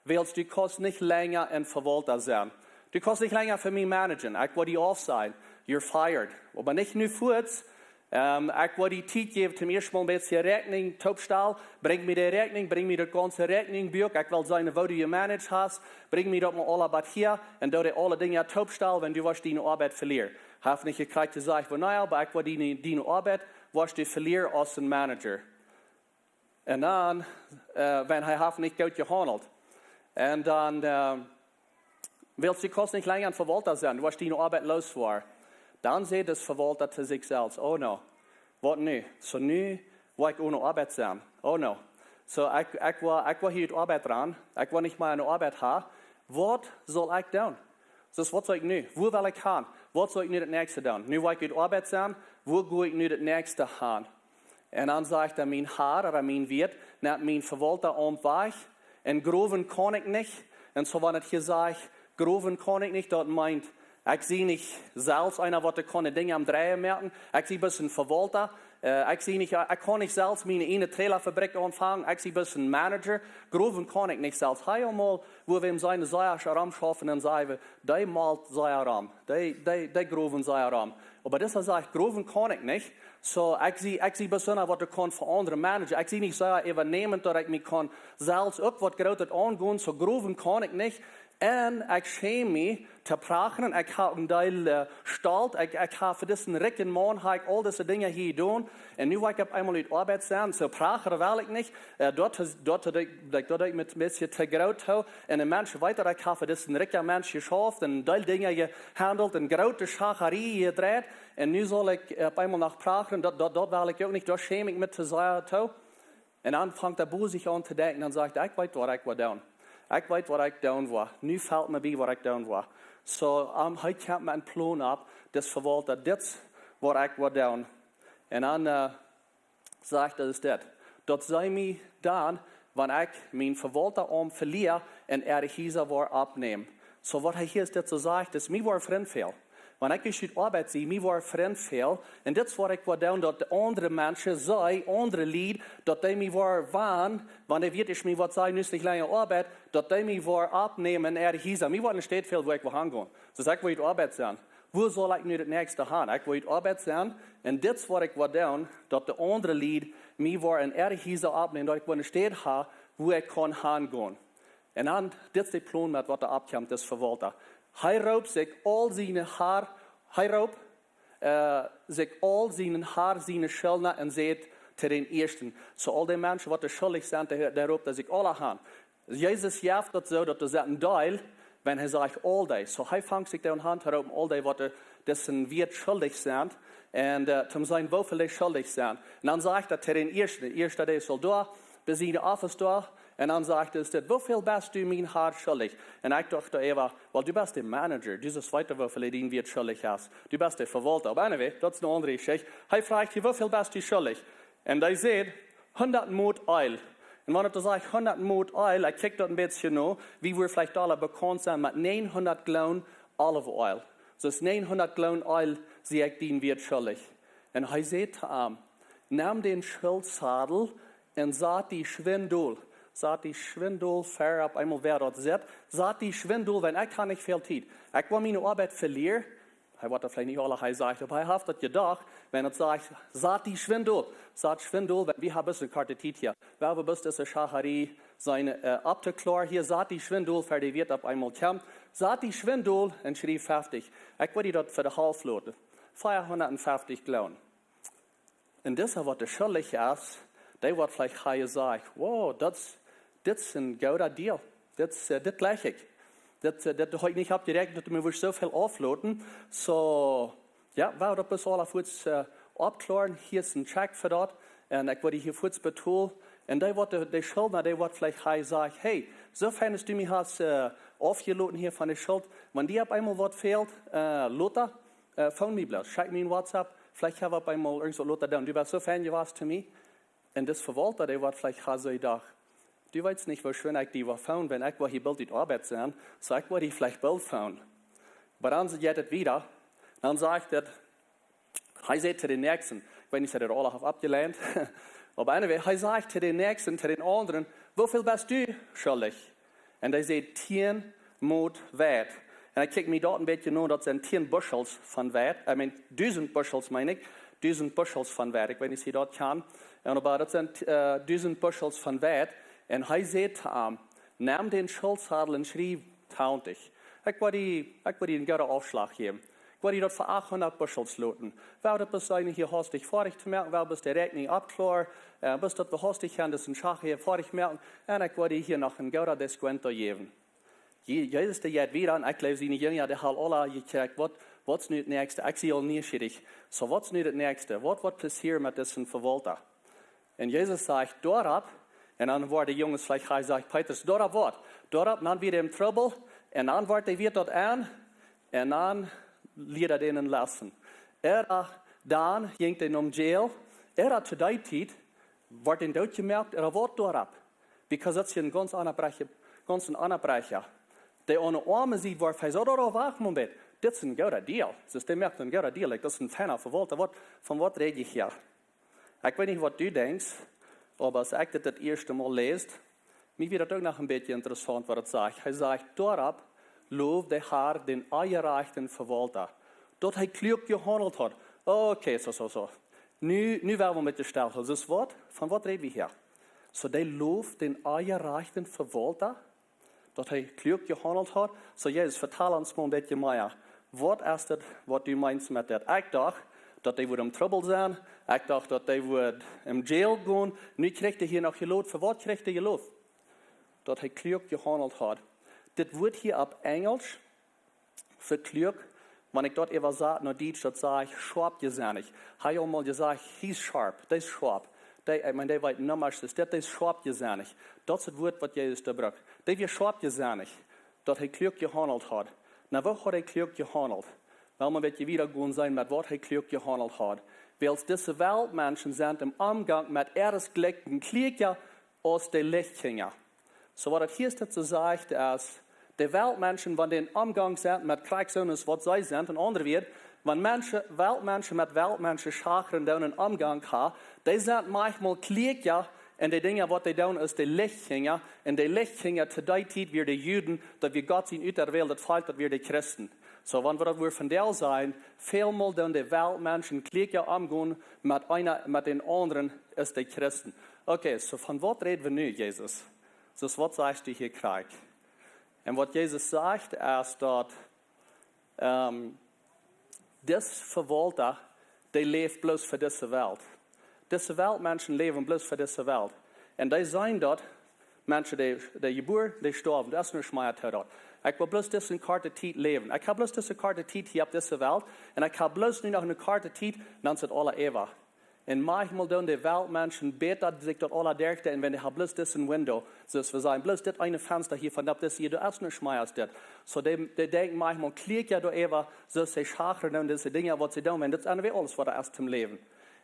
wiels du kaust nich lenja een Vewaulta sennen. Du kaust nich lenja fa mie managen. Ekj woa die aufsajen. You're fired. Oba nich nu fuaz. Ähm, ekj woa die Tiet jäwen, toom ieescht mol een bät Reakjnunk toopstalen. Brinj mie de Reakjnunk, brinj mie daut gaunze Reakjnunkbuak. Ekj well seenen, woo du jemanaged hast. Brinj mie daut mol aula bat hia. Un doo dee aule Dinja toopstalen, wan du woascht diene Oabeit velieren. Hee haft nich krakjt jesajcht, woo, na jo, oba ekj woa diene, diene Oabeit, woascht du velieren aus een Manager. Un dan, äh, wan hee haft nich goot jehaundelt. Un dan, äh, wiels du kaust nich lenja een Vewaulta sennen, du woascht diene Oabeit loos woaren. Dan sajcht dis Vewaulta to sikj selfst, oh no, waut nu? Soo nu woa ekj one Oabeit sennen. Oh no. Soo ekj, ekj woa, ekj woa hia ut Oabeit rannen, ekj woa nich mea eene Oabeit haben. Waut saul ekj doonen? Soo waut saul ekj nu? Wua well ekj han? Waut saul ekj nu daut näakjste doonen? Nu woa ekj ut Oabeit sennen, wua go ekj nu daut näakjste han? Un dan sajcht hee, mien Har, ooda mien Wieet, nemt mien Vewaultaaumt wajch. Un growen kaun ekj nich. Un soo wan et hia sajcht, growen kaun ekj nich, daut meent, ekj sie nich selfst eena, waut de kaun de Dinja aum Dreien moaken. Ekj sie bloos een Vewaulta. Äh, ekj sie nich, ekj kaun nich selfst miene ieejne Trailerfabrikj aunfangen. Ekj sie bloos een Manager. Growen kaun ekj nich selfst. Hee emol, wua wie em seenen, sea rom schaufen un sajen, dee malt sea rom. Dee, dee, dee growen sea rom. Oba disa sajcht, growen kaun ekj nich. Soo, ekj sie, ekj sie besonda, waut ekj kaun fa aundre managen. Ekj sie nich soo äwanämend, daut ekj mie kaun selfst uk waut Grootet aungonen. Soo growen kaun ekj nich. Un ekj schäm mie to prachren. Ekj hab een Deel, äh, Stolt. Ekj, ekj hab fa disen rikjen Maun, hab ekj aul dise Dinja hia jedonen. Un nu woa ekj opp eemol ut Oabeit sennen. Soo prachren well ekj nich. Äh, daut, daut, daut, daut, daut ekj mie een bät to groot hoo. Un de Mensch weet, daut ekj hab fa disen rikjen Mensch jeschauft un een Deel Dinja jehaundelt un groote Schacharie jedreit. Un nu saul ekj, äh, opp eemol noch prachren, daut, daut, daut well ekj uk nich, doa schäm ekj mie to sea too. Un dan fangt hee bie sikj aun to denkjen, dan sajcht hee, ekj weet, waut ekj woa doonen. Ekj weet, waut ekj doonen woa. Nu felt mie bie, waut ekj doonen woa. Soo, ähm, hee kjemt met een Plon opp, dis Vewaulta, dit, waut ekj woa doonen. Un dan, äh, sajcht hee, daut es dit. Daut see mie dan, wan ekj mien Vewaultaaumt velia, en äare Hiesa woaren oppnämen. Soo waut hee hia es, dit soo sajcht, es, mie woaren Frind fälen. Wan ekj ieescht ut Oabeit sie, mie woaren Frind fälen. Un dit es waut ekj woa doonen, daut de aundre Menschen, see, aundre Lied, daut dee mie woaren, wan, wan dee weeten, ekj mie waut sie, nu es nich lenja Oabeit, daut dee mie woaren oppnämen en äare Hiesa. Mie woaren nich steit fälen, wua ekj woa hangonen. Soo ekj woa ut Oabeit sennen. Wua saul ekj nu daut näakjste han? Ekj woa ut Oabeit sennen. Un dit es waut ekj woa doonen, daut de aundre Lied mie woaren en äare Hiesa oppnämen, daut ekj woa eene Städ haben, wua ekj kaun hangonen. Un dan, dit es de Plon met waut doa oppkjemt, dis Vewaulta. Hee roopt sikj aul siene Har, hee roopt, äh, sikj aul sienen Har siene Schuldna un sajcht to dän ieeschten. Soo aul dee Menschen, waut doa schuldich sent, dee, dee roopt hee sikj aula han. Jesus jeft daut soo, daut doa sent een Deel, Wan hee sajcht aul dee, soo hee fangt sikj doa aun to roopen aul dee, waut dee, dee sent wieet schuldich sent. Un äh, toom seenen, woo väl dee schuldich sent. Un dan sajcht hee to dän ieeschten, de ieeschta, dee es aul doa, besied de Office doa. Un dan sajcht hee: "Woo väl best du, mien Har, schuldich?" Un ekj docht doa äwa: "Well, du best de Manager, du sust weeten, woo väl dee wieet schuldich es. Du best de Vewaulta." Oba anyway, daut es eene aundre Jeschicht. Hee fruach hia: "Woo väl best du schuldich?" Un hee säd: "Hundat Mot Eelj." Un wan et doa sajcht: "Hundat Mot Eelj", ekj kjikj daut een bät no, wie woaren veleicht aula bekaunt sennen met 900 Gallon Olive Oil. Soo 900 Gallon Eelj sie ekj die wieet schuldich. Un hee säd to am: "Nem dän Schultsadel un sat die schwind dol." Sat die schwind dol, ver opp eemol wäa daut sitt. Sat die schwind dol, wiels ekj hab nich väl Tiet. Ekj well miene Oabeit velieren. Hee woat daut veleicht nich aula hia sajen, oba hee haft daut jedocht, wan et sajcht: "Sat die schwind dol." Sat schwind dol, wiels wie haben bloos eene korte Tiet hia. Wie haben bloos dise Schacharie sennen äh, opptokloaren. Hia: "Sat die schwind dol, ver dee Wieet opp eemol kjemt. Sat die schwind dol un schriew 50." Ekj woa die daut fa de Halft loten. 450 Gallon. Un dise, waut dee schuldich es, dee woat veleicht hia sajen: "Wow, daut es, dit es een gooda Deal. Dit es, äh, dit jlikj ekj. Dit, äh, dit haud ekj nich oppjeräakjent, daut du mie wurscht soo väl aufloten." Soo, jo, wie woaren daut bloos aula fuaz äh, oppkloaren. Hia es een Check fa daut. Un ekj woa die hia fuaz betolen. Un dee, waut dee, dee Schuldna, dee woat veleicht hia sajen: "Hey, soo fein aus du mie hast äh, aufjeloten hia von de Schult. Wan die opp eemol waut fält, äh, lota, äh, phone mie bloos. Schekj mie een WhatsApp. Veleicht kjenn wie opp eemol irjent waut lota doonen. Du best soo fein jewast to mie." Un dis Vewaulta, dee woat veleicht hia soo jedocht: "Du weetst nich, woo schwind ekj die woa phonen, wan ekj woa hia boolt ut Oabeit sennen. Soo ekj woa die veleicht boolt phonen." Oba dan jeit et wieda. Dan sajcht et, hee säd to dän Näakjsten, ekj weet nich, aus hee daut aula haft aufjeleent. Oba anyway, hee sajcht to dän Näakjsten, to dän aundren: "Woo väl best du schuldich?" Un hee säd: "Tieen Mot Weit." Un ekj kjikj mie daut een bät no, daut sent tieen Bushels von Weit. I mean, dusent Bushels, meen ekj. Dusent Bushels von Weit. Ekj weet nich, aus jie daut kjanen. Un oba daut sent äh, dusent Bushels von Weit. Un hee säd to am: "Nem dän Schultsadel un schriew 20." Ekj woa die, ekj woa die een gooden Aufschlag jäwen. Ekj woa die daut fa 800 Bushels loten. Wie woaren daut bloos sennen hia hastich foadich to moaken, wie woaren bloos de Räakjnunk oppkloaren, äh, bloos daut wie hastich kjennen dise Sach hia foadich moaken. Un ekj woa die hia noch een gooden Discount jäwen. Je-, Jesus, dee jeit wieda, un ekj jleew, siene Jinja, dee haben aula jekjikjt: "Waut, waut es nu daut näakjste? Ekj sie aul nieschierich. Soo, waut es nu daut näakjste? Waut, waut passieet met dise Vewaulta?" Un Jesus sajcht doaropp, un dan woaren de Junges veleicht, hee sajcht, Petrus, doaropp waut? Doaropp, dan wia hee em Trubbel, un dan woat hee wada daut aun, un dan lieet hee dän eene Leson. Ea dan jinkj hee nom Jail, ea to dee Tiet woat hee dootjemoakt, ea woat doaropp. Because daut es een gaunz aundra Brecha, gaunz een aundra Brecha. Dee aune oame Sied, wua hee sajcht: "Doa, doa, wacht mol een bät. Dit es een gooda Deal." Soo, dee moakt een gooda Deal. Like, daut es een feina Vewaulta. Waut, von waut räd jie hia? Ekj weet nich, waut du denkjst, oba aus ekj dit daut ieeschte Mol läs, mie wia daut uk noch een bät interessaunt, waut et sajcht. Hee sajcht: "Doaropp loft de Har dän onjerajchten Vewaulta, daut hee kluak jehaundelt haft." Okay, soo, soo, soo. Nu, nu woa wie met die stellen. Soo, waut? Von waut räd wie hia? Soo, dee loft dän onjerajchten Vewaulta, daut hee kluak jehaundelt haft. Soo, Jesus, vetal ons mol een bät mea. Waut es daut, waut du meenst met daut? Ekj docht, daut hee wudd em Trubbel sennen. Ekj docht, daut hee wudd em Jail gonen. Nu kjricht hee hia noch jeloft. Fa waut kjricht hee jeloft? Daut hee kluak jehaundelt haft. Dit Wuat hia opp Enjlisch fa kluak, wan ekj daut äwasat no Dietsch, daut sajcht scharp jesennich. Hee haud mol jesajcht: "He's sharp, dee es scharp." Dee, ekj meen, dee weet Nummasch, daut es, dee es scharp jesennich. Daut es daut Wuat, waut Jesus doa brukt. Dee wia scharp jesennich, daut hee kluak jehaundelt haft. Nu, woo haud hee kluak jehaundelt? Well wie een bät wieda gonen seenen met waut hee kluak jehaundelt haft. Wiels dise Weltmenschen sent em Omgank met äare Jlikja kluaka aus de Lichtkjinja. Soo, waut daut hia daut soo sajcht, es, de Weltmenschen, wan dee em Omgank sent met krakjt soo aus waut see sent, en aundre Wieed, wan Menschen, Weltmenschen met Weltmenschen schachren doonen, em Omgank haben, dee sent maunchmol kluaka en de Dinja, waut dee doonen, aus de Lichtkjinja. Un de Lichtkjinja to dee Tiet wieren de Juden, daut wia Gott sien uterwähltet Volkj, daut wieren de Christen. Soo, wan wie daut wudden vondoag seenen, välmol doonen de Weltmenschen kluaka omgonen met eena, met dän aundren aus de Christen. Okay, soo, von waut räd wie nu, Jesus? Soo, waut sajchst du hia krakjt? Un waut Jesus sajcht, es daut, ähm, dis Vewaulta, dee läft bloos fa dise Welt. Dise Weltmenschen läwen bloos fa dise Welt. Un dee seenen daut, Menschen, dee, dee jebuaren, dee stoawen, daut es nuscht mea to daut. Ekj well bloos dise korte Tiet läwen. Ekj hab bloos dise korte Tiet hia opp dise Welt. Un ekj hab bloos nu noch eene korte Tiet, dan es et aula äwa. Un maunchmol doonen de Weltmenschen bäta sikj daut aula derchdenkjen, wan dee haben bloos disen Window. Soo aus wie sajen, bloos dit eene Fensta hia von opp dise Ieed, doa es nuscht mea aus dit. Soo dee, dee denkjen maunchmol kjlieekja doaräwa, soo aus see schachren un dise Dinja, waut see doonen, wan dit es aules, waut doa es toom Läwen.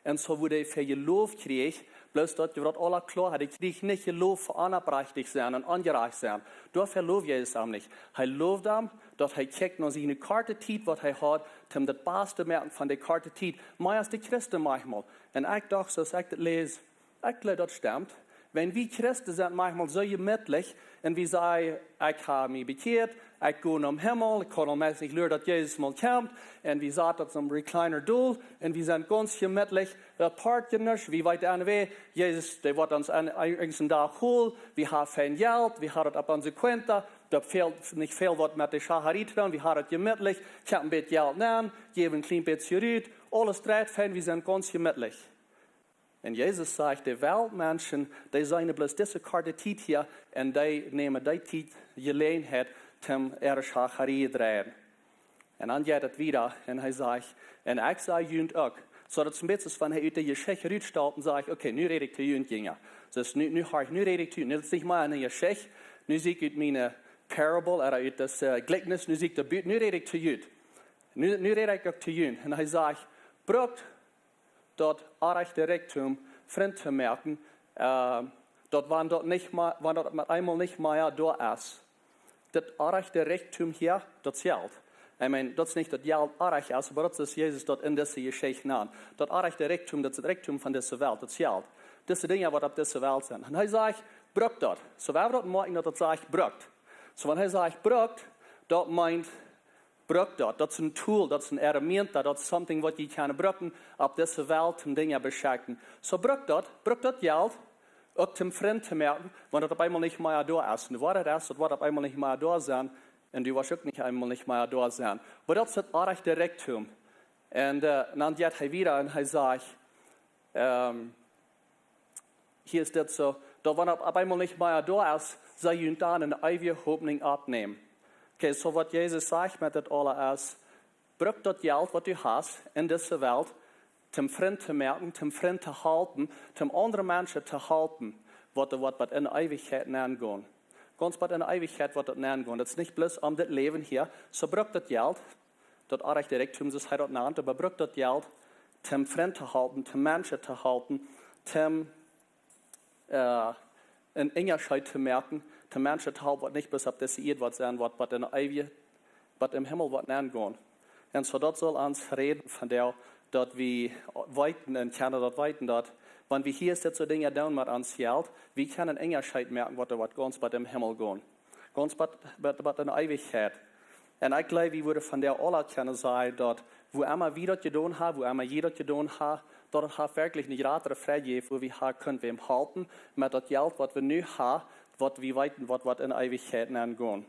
Un soo woat hee fa Jelow kjrieen, bloos daut jie daut aula kloa haben, hee kjrieech nich Jelow fa onoprechtich sennen un onjerajcht sennen. Doafäa lowd Jesus am nich. Hee lowd am, daut hee kjikjt no siene korte Tiet, waut hee haud, om daut baste moaken von de korte Tiet. Mea aus de Christen maunchmol. Un ekj docht, soo aus ekj daut läs, ekj jleew, daut stemt. Wan wie Christen sent maunchmol soo jemietlich un wie sajen, ekj hab mie bekjieet, ekj go nom Himmel, ekj kaun aul meist nich luren, daut Jesus mol kjemt. Un wie saten opp soon recliner dol un wie sent gaunz jemietlich. Daut passiat nuscht, wie weeten aula, Jesus, dee woat ons aun, aun eenen Dach holen. Wie haben väl Jelt, wie haben daut opp onse Cuenta. Daut fält nich väl, waut met de Schacharie to doonen. Wie haben daut jemietlich. Kjemt een bät Jelt aun, jäwen een kjlien bät rut. Aules dreit fein, wie sent gaunz jemietlich. Un Jesus sajcht, de Weltmenschen, dee seenen bloos dise korte Tiet hia un dee nämen dee Tiet, Jeläajenheit, om äare Schacharie to dreien. Un dan jeit et wieda un hee sajcht, un ekj saj junt uk. Soo daut es een bät aus wan hee ut de Jeschicht rutstapt un sajcht, okay, nu räd ekj to junt, Jinja. Soo nu, nu hia, nu räd ekj to junt. Nu es et nich mea eene Jeschicht. Nu sie ekj ut miene Parable, ooda ut daut, äh, Jlikjnis, nu sie ekj doa buten, nu räd ekj to junt. Nu, nu räd ekj uk to junt. Un hee sajcht, brukt daut orrajchte Rikjdom Frind to moaken, äh, daut wan daut nich mea, wan daut met eemol nich mea doa es. Daut orrajchte Rikjdom hia, daut es Jelt. Ekj meen, daut es nich daut Jelt orrajcht es, oba daut es Jesus daut en dise Jeschicht nant. Daut orrajchte Rikjdom, daut es daut Rikjdom von dise Welt, daut es Jelt. Dise Dinja, waut opp dise Welt sent. Un hee sajcht, brukt daut. Soo woa wie daut moakjen, daut daut sajcht, brukt. Soo wan hee sajcht, brukt, daut meent, brukt daut. Daut es een tool, daut es een herramienta, daut es something, waut jie kjennen brucken opp dise Welt, om Dinja to beschekjen. Soo brukt daut, brukt daut Jelt uk om Frind to moaken, wan daut opp eemol nich mea doa es. Un de Woarheit es, daut woat opp eemol nich mea doa sennen. Un du woascht uk nich eemol nich mea doa sennen. Oba daut es daut orrajchte Rikjdom. Un, äh, dan jeit hee wieda un hee sajcht, ähm, hia es dit soo, daut wan opp, opp eemol nich mea doa es, sell junt dan eene eewje Hopninj oppnämen. Okay, soo waut Jesus sajcht met dit aules es, brukt daut Jelt, waut du hast en dise Welt, om Frind to moaken, om Frind to halpen, om aundre Menschen to halpen, waut doa waut bat en Eewichkjeit aungonen. Gaunz bat en Eewichkjeit waut daut aungonen. Daut es nich bloos om dit Läwen hia. Soo brukt daut Jelt, daut orrajchte Rikjdom, soo aus hee daut nant, oba brukt daut Jelt, om Frind to halpen, om Menschen to halpen, om, äh, een Unjascheet to moaken, om Menschen to halpen, waut nich bloos opp dise Ieed waut sent, waut, waut en Eewichkjeit, waut em Himmel waut aungonen. Un soo daut saul ons räden von daut, daut wie weeten un kjennen daut weeten, daut wan wie hia dit soo Dinja doonen met ons Jelt, wie kjennen een Unjascheet moaken, waut doa waut gaunz bat em Himmel gonen. Gaunz bat, bat, bat en Eewichkjeit. Un ekj jleew, wie wudden von daut aula kjennen sajen, daut wua emma wie daut jedonen haben, wua emma jie daut jedonen haben, daut et haft werkjlich eene jratre Freid jejäft, wua wie haben kunnen wäm halpen met daut Jelt, waut wie nu haben, waut wie weeten, waut, waut en Eewichkjeit aungonen.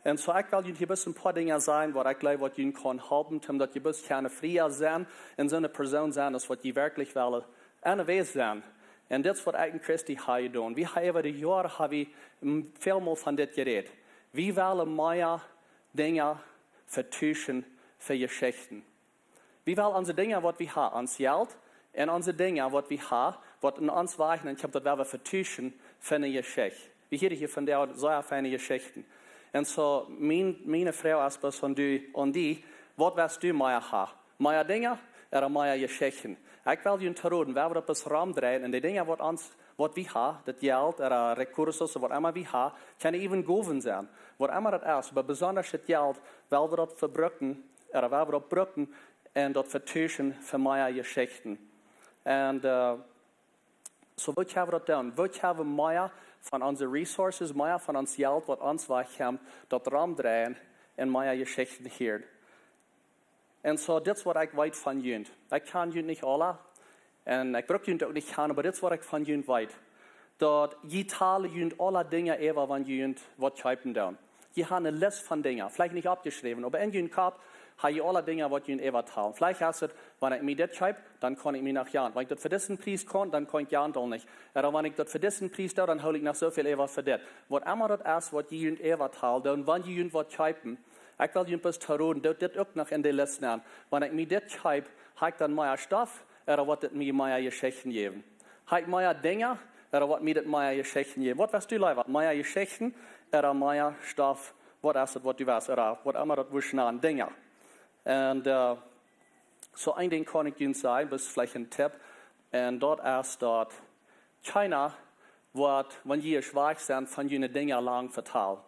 Un soo, ekj well junt hia bloos een poa Dinja sajen, waut ekj jleew, waut junt kaun halpen, om daut jie bloos kjennen fria sennen un soone Persoon sennen, aus waut jie werkjlich wellen en de Welt sennen. Un dit es waut ekj en Christi hab jedonen. Wie haben äwa de Joaren haben wie, mm, väl mol von dit jerät. Wie wellen mea Dinja vetuschen fa Jeschichten. Wie wellen onse Dinja, waut wie haben, ons Jelt un onse Dinja, waut wie haben, waut en ons Wajch nenn kjemt, daut wellen wie vetuschen fa eene Jeschicht. Wie hieren hia vondoag sea feine Jeschichten. Un soo, mien, miene Froag es bloos aun die, aun die, waut west du mea haben? Mea Dinja ooda mea Jeschichten? Ekj well junt to roden, wan wie daut bloos romdreien un de Dinja, waut ons, waut wie haben, daut Jelt ooda recursos, waut emma wie haben, kjennen even Gowen sennen, waut emma daut es, oba besonda daut Jelt, wellen wie daut vebrucken, ooda wellen wie daut brucken un daut vetuschen fa mea Jeschichten. Un, äh, soo, woo kjenn wie daut doonen? Woo kjenn wie mea von onse resources, mea von ons Jelt, waut ons Wajch kjemt, daut romdreien un mea Jeschichten hieren? Un soo, dit es waut ekj weet von junt. Ekj kjan junt nich aula. Un ekj bruk junt uk nich kjanen, oba dit es waut ekj von junt weet. Daut jie talen junt aula Dinja äwa, wan jie junt waut kjeepen doonen. Jie haben eene List von Dingen, veleicht nich oppjeschräwen, oba en jun Kopp ha jie aule Dinja, waut jie äwatalen. Veleicht es et, wan ekj mie dit kjeep, dan kaun ekj mie noch jagen. Wan ekj daut fa disen Pries kaun, dan kaun ekj jagen aul nich. Ooda wan ekj daut fa disen Pries doo, dan hool ekj noch soo väl äwa fa dit. Waut emma daut es, waut jie äwatalen, dan wan jie waut kjeepen, ekj well junt bloos to roden, doot dit uk noch en de List nämen. Wan ekj mie dit kjeep, ha ekj dan mea Stoff, ooda woat et mie mea Jeschichten jäwen? Ha ekj mea Dinja, ooda woat mie daut mea Jeschichten jäwen? Waut west du leewa? Mea Jeschichten, ooda mea Stoff? Waut es et, waut du west, ooda waut emma daut wurscht nämen, Dinja. Un, äh, soo een Dinkj kaun ekj junt sajen, daut es veleicht een Tipp. Un daut es daut kjeena woat, wan jie schwak sent, von june Dinja lang vetalen.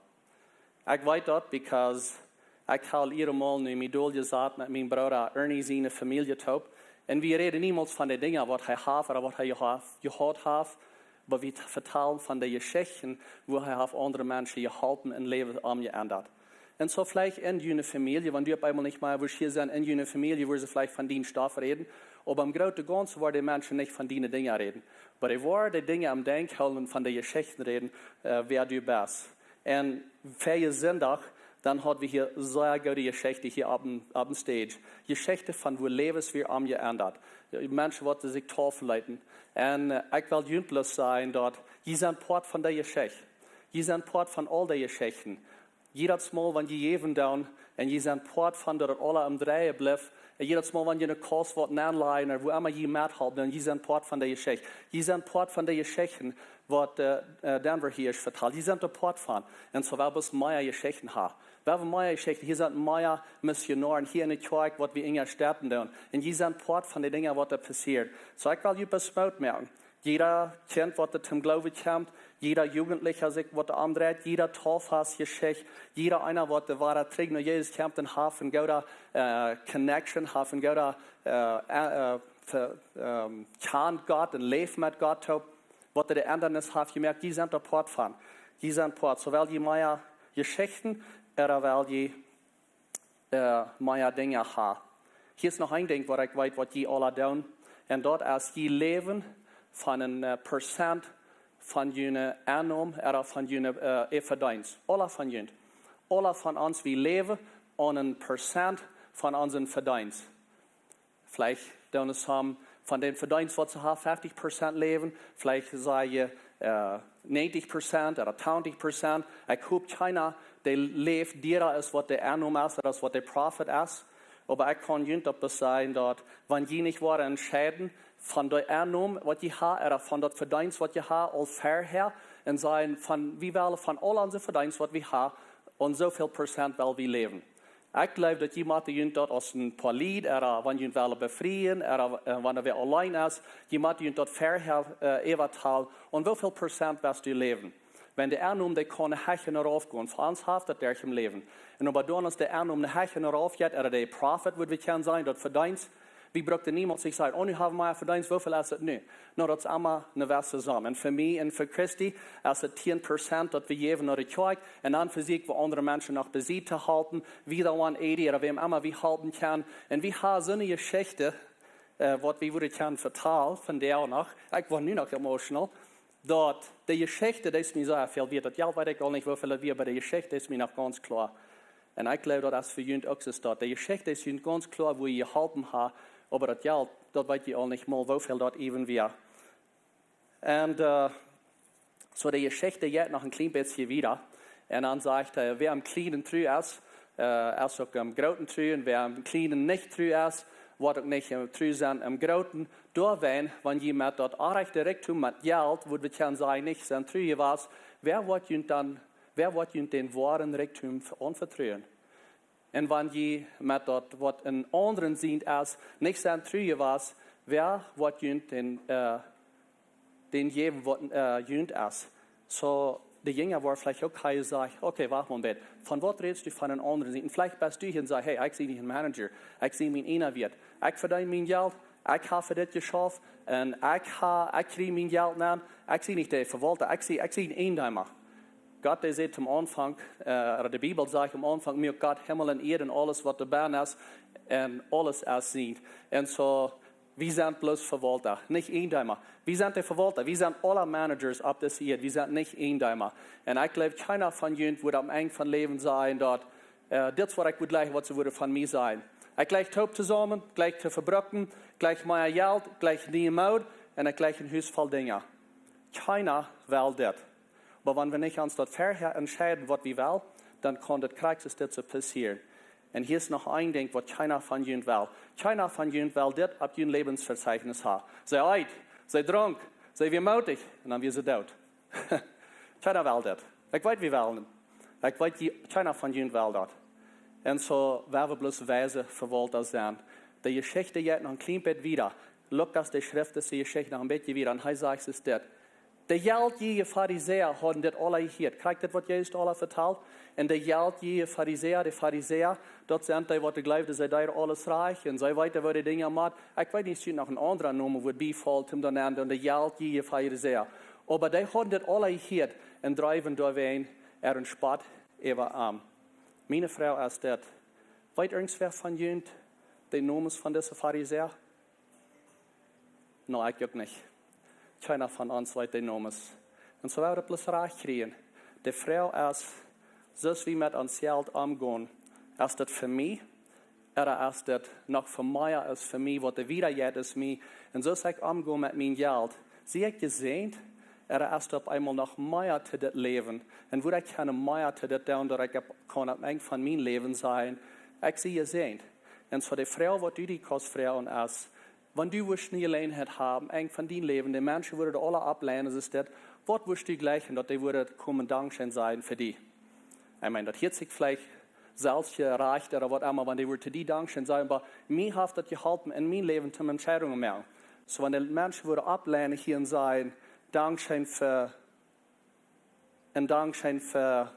Ekj weet daut, because ekj ha aul eenmol nu mie dol jesat met mien Brooda Ernie siene Famielje toop. Un wie räden niemols von de Dinja, waut hee haft ooda waut hee jehaft, jehaut haft, oba wie t-, vetalen von de Jeschichten, woo hee haft aundre Menschen jeholpen un Läwen omjeendat. Un soo veleicht en june Famielje, wan du opp eemol nich mea wurscht hia sennen, en june Famielje, woo see veleicht von dien Stoff räden, oba em grooten Gaunzen woaren de Menschen nich von diene Dinja räden. Oba dee woaren de Dinja aum Denkj hoolen, von de Jeschichten räden, äh, wäa du best. Un väajen Sindach, dan haud wie hia sea goode Jeschichten hia opp dän, opp dän Stage. Jeschichten von woo Läwes wieren omjeendat. Menschen, waut sikj taufen leeten. Un, äh, ekj well junt bloos sajen daut, jie sent Poat von de Jeschicht. Jie sent Poat von aul de Jeschichten. Jiedet Mol, wan jie jäwen doonen, un jie sent Poat von daut et aula aum dreien blift, un jiedet Mol, wan jie eene Kaus waut aunlajen, ooda woo emma jie methalpen, dan jie sent Poat von de Jeschicht. Jie sent Poat von de Jeschichten, waut, äh, äh, Denver hia es vetalt. Jie sent doa Poat von. Un soo, wie haben mea Jeschichten hia. Wie haben mea Jeschichten. Hia sent mea Missionoaren hia en de Kjoakj, waut wie engagieren doonen. Un jie sent Poat von de Dinja, waut doa passieren. Soo, ekj well junt bloos Moot moaken. Jieda Kjint, waut doa toom Gloowen kjemt, jieda Jugendlicha sikj waut aundret, jieda Tauffast Jeschicht, jieda eena, waut doa wada trigj no Jesus kjemt un haft eene goode, äh, Connection, haft eene goode, äh, äh, äh, ve-, ähm, kjant Gott un läft met Gott toop, waut doa de Endanis haft jemoakt, jie sent doa Poat von. Jie sent Poat, soo well jie mea Jeschichten, ooda well jie äh, mea Dinja haben. Hia es noch een Dinkj, waut ekj weet, waut jie aula doonen. Un daut es, jie läwen von een, äh, Prozent von june Ennom, ooda von june, äh, Vedeenst. Aula von junt. Aula von ons, wie läwen aun een Prozent von onsen Vedeenst. Veleicht doonen see von dän Vedeenst, waut see haben, feftie Prozent läwen. Veleicht saj jie, äh, näajentich Prozent ooda tachentich Prozent. Ekj hop, kjeena, dee läft diera es, waut de Ennom es, ooda es, waut de Profit es. Oba ekj kaun junt daut bloos sajen, daut wan jie nich woaren entscheiden von de Ennom, waut jie haben, ooda von daut Vedeenst, waut jie haben, aul verhäa, un sajen von, wie wellen von aul onse Vedeenst, waut wie haben, un soo väl Prozent well wie läwen. Ekj jleew, daut jie motten junt daut aus een Poat, ooda wan jie wellen befrieen, ooda, äh, wan wäa auleen es, jie motten junt daut verhäa, äh, äwatalen, un woo väl Prozent west du läwen? Wan de Ennom, dee kaun hecha un rauf gonen, fa ons haft daut derch em Läwen. Un oba dan, aus de Ennom hecha un rauf jeit, ooda de Profit, wudd wie kjennen sajen, daut Vedeenst, wie bruckten niemols nich sajen, oh, nu haben wie mea Vedeenst, woo väl es et nu? Nu, daut es emma eene jewesse Som. Un fa mie un fa Christy es et tieen Prozent, daut wie jäwen no de Kjoakj, un dan vesieekj wie aundre Menschen noch bie sikj to halpen, wie dan wan Edi ooda wäm emma wie halpen kjennen. Un wie haben soone Jeschicht, äh, waut wie wudden kjennen vetalen, vondoag noch. Ekj woa nu noch emotional. Daut, de Jeschicht, daut es mie soo väl wieet. Daut Jelt weet ekj aul nich, woo väl daut wia, oba de Jeschicht es mie noch gaunz kloa. Un ekj jleew, daut es fa junt uk soo. De Jeschicht es junt gaunz kloa, woo jie jeholpen haben, oba daut Jelt, daut weet jie aul nich mol, woo väl daut äwen wia. Un, äh, soo de Jeschicht jeit noch een kjlien bät wieda. Un dan sajcht hee, wäa em Kjlienen tru es, äh, es uk em Grooten tru, un wäa em Kjlienen nich tru es, woat uk nich, äh, tru sennen em Grooten. Doawäajen, wan jie met daut onrajchte Rikjdom, met Jelt, wudd wie kjennen sajen, nich sent tru jewast, wäa woat junt dan, wäa woat junt dän woaren Rikjdom aunvetruen? Un wan jie met daut, waut een aundren sient es, nich sent tru jewast, wäa woat junt dän, äh, dän jäwen, waut, äh, junt es? Soo, de Jinja woaren veleicht uk hia sajen, okay, wacht mol een bät. Von waut rätst du von een aundren sient? Un veleicht best du hia un sajchst, hey, ekj sie nich een Manager, ekj sie mien eena wieet. Ekj vedeen mien Jelt, ekj hab fa dit jeschauft, un ekj hab, ekj kjrie mien Jelt aun, ekj sie nich de Verwalta, ekj sie, ekj sie een Eendeema. Gott, dee säd aum Aunfank, äh, ooda de Bibel sajcht aum Aunfank, muak Gott Himmel un Ieed un aules, waut doabennen es, un aules es sient. Un soo, Wie sent bloos Vewaulta, nich Ieejendeema. Wie sent de Vewaulta, wie sent aule Managers opp dise Ieed, wie sent nich Ieejendeema. Un ekj jleew, kjeena von junt woat aum Enj von Läwen sajen daut, äh, dit es waut ekj wudd jleichen, waut see wudden von mie sajen. Ekj jleich toop toop, jleich to vebruken, jleich mea Jelt, jleich niee Mood un ekj jleich een Hus voll Dinja. Kjeena well dit. Oba wan wie nich ons daut verhäa entscheiden, waut wie wellen, dan kaun daut krakjt soo dit soo passieren. Un hia es noch een Dinkj, waut kjeena von junt well. Kjeena von junt well dit opp jun Läwensvezeichnis haben. See eet, see drunk, see wia mootich, un dan wia see doot. Kjeena well dit. Ekj weet, wie wellen. Ekj weet, jie, kjeena von junt well daut. Un soo woa wie bloos weise Vewaulta sennen. De Jeschicht jeit noch een kjlien bät wieda. Lukas, dee schrift dise Jeschicht noch een bät wieda. Un hee sajcht es dit. De jeltgierje Farisäa hauden dit aula jehieet. Krakjt dit, waut Jesus aula vetalt? Un de jeltgierje Farisäa, de Farisäa, daut sent dee, waut jleewden, see deeden aules rajcht. Un see weeten, woo de Dinja motten. Ekj weet nich, aus noch een aundra Nomen wudd biefault, om dan aun de jeltgierje Farisäa. Oba dee hauden dit aula jehieet un dreewen doawäajen äaren Spott äwa am. Miene Froag es dit. Weet irjentwäa von junt de Nomes von dise Farisäa? No, ekj uk nich. Kjeena von ons weet de Nomes. Un soo woa wie daut bloos rajcht kjrieen. De Froag es, soo aus wie met ons Jelt omgonen, es daut fa mie, ooda es daut noch fa mea aus fa mie, waut de wieda jeit aus mie? Un soo aus ekj omgo met mien Jelt, sie ekj jesäajent, ooda es doa opp eemol noch mea to dit Läwen? Un woo ekj kaun mea to dit doonen, daut ekj opp, kaun aum Enj von mien Läwen sajen, ekj sie jesäajent? Un soo de Froag, waut du die kaust froagen, es, wan du wurscht ne Jeläajenheit haben, Enj von dien Läwen, de Menschen wudden aula oppleinen, es dit, waut wurscht du jleichen, daut dee wudden komen Dankscheen sajen fa die? Ekj meen, daut hieet sikj veleicht selfstjerajcht ooda waut emma, wan dee wudden to die Dankscheen sajen, oba mie haft daut jeholpen en mien Läwen, om Entscheidungen moaken. Soo, wan de Menschen wudden oppleinen hia un sajen, Dankscheen fa, un Dankscheen fa,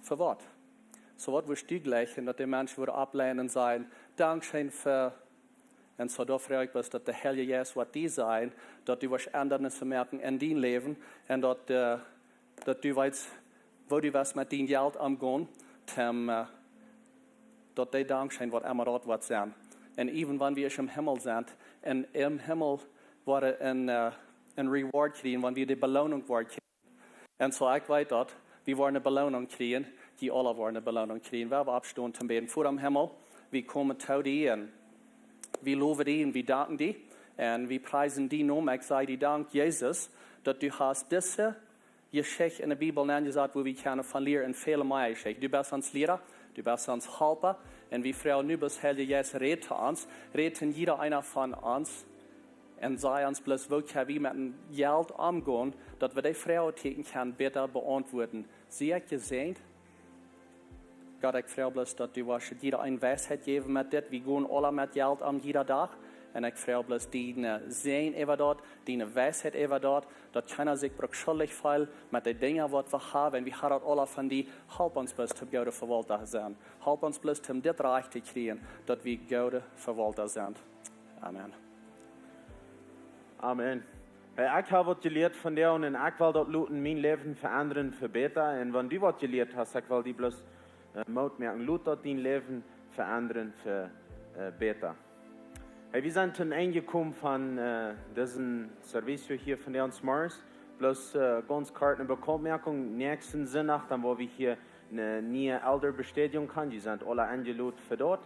fa waut? Soo, waut wurscht du jleichen, daut de Menschen wudden oppleinen un sajen, Dankscheen fa, un soo doa froag ekj bloos, daut de Heilje Jeist woat die sajen, daut du woascht Endrungen moaken en dien Läwen un daut, äh, daut du weetst, woo du woascht met dien Jelt omgonen, om, äh, daut dee Dankscheen, waut emma daut woat sennen. Un even wan wie em Himmel sent, un em Himmel woaren een, äh, een Reward kjrieen, wan wie de Beloonunk woaren kjrieen. Un soo ekj weet daut, wie woaren ne Beloonunk kjrieen, jie aula woaren ne Beloonunk kjrieen. Wie woaren oppstonen toom bäden. Voda em Himmel, wie komen to die un wie lowen die un wie danken die. Un wie priesen dienen Nomen. Ekj saj die Dank, Jesus, daut du hast dise Jeschicht en de Bibel nenjesat, wua wie kjennen von lieren un väl mea Jeschicht. Du best ons Liera, du best ons Halpa. Un wie froagen nu bloos, Heilje Jeist, räd to ons, räd to jieda eena von ons. Un saj ons bloos, woo kjenn wie met een Jelt omgonen, daut wie dee Froag kjennen bäta beauntwuaden. Sie ekj jesäajent? Gott, ekj froag bloos, daut du woascht jieda een Weisheit jäwen met dit. Wie gonen aula met Jelt om jieda Dach. Un ekj froag bloos dienen, äh, Säajen äwa daut, diene Weisheit äwa daut, daut kjeena sikj brukt schuldich feelen met de Dinja, waut wie haben. Un wie haben daut aula von die. Halp ons bloos, om goode Vewaulta sennen. Halp ons bloos, om dit rajcht to kjrieen, daut wie goode Vewaulta sent. Amen. Amen. Hey, ekj hab waut jelieet von die un ekj well daut loten mien Läwen veendren fa bäta. Un wan du waut jelieet hast, ekj well die bloos, äh, Moot moaken, lot daut dien Läwen veendren fa, äh, bäta. Hey, wie sent toom Enj jekomen von, äh, disen Service hia von de ons Mars. Bloos, äh, gaunz kort ne Bekauntmoakunk. Näakjsten Sindach, dan woa wie hia ne niee Elder-Bestädigung haben. Jie sent aula enjelot fa daut.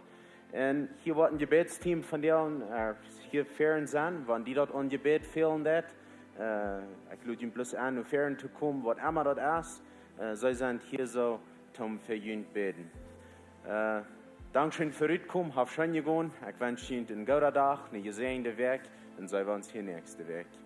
Un hia woat een Jebädsteam von die, äh, hia ver junt sennen, wan die daut aun Jebäd fälen deit. Äh, ekj lod junt bloos en, no ver to komen, waut emma daut es. Äh, see sent hia soo toom fa junt bäden. Äh, dankscheen fa rutkomen, haft scheen jegonen. Ekj wensch junt een gooden Dach, ne jesäajende Wäakj. Un seenen wie ons hia näakjste Wäakj.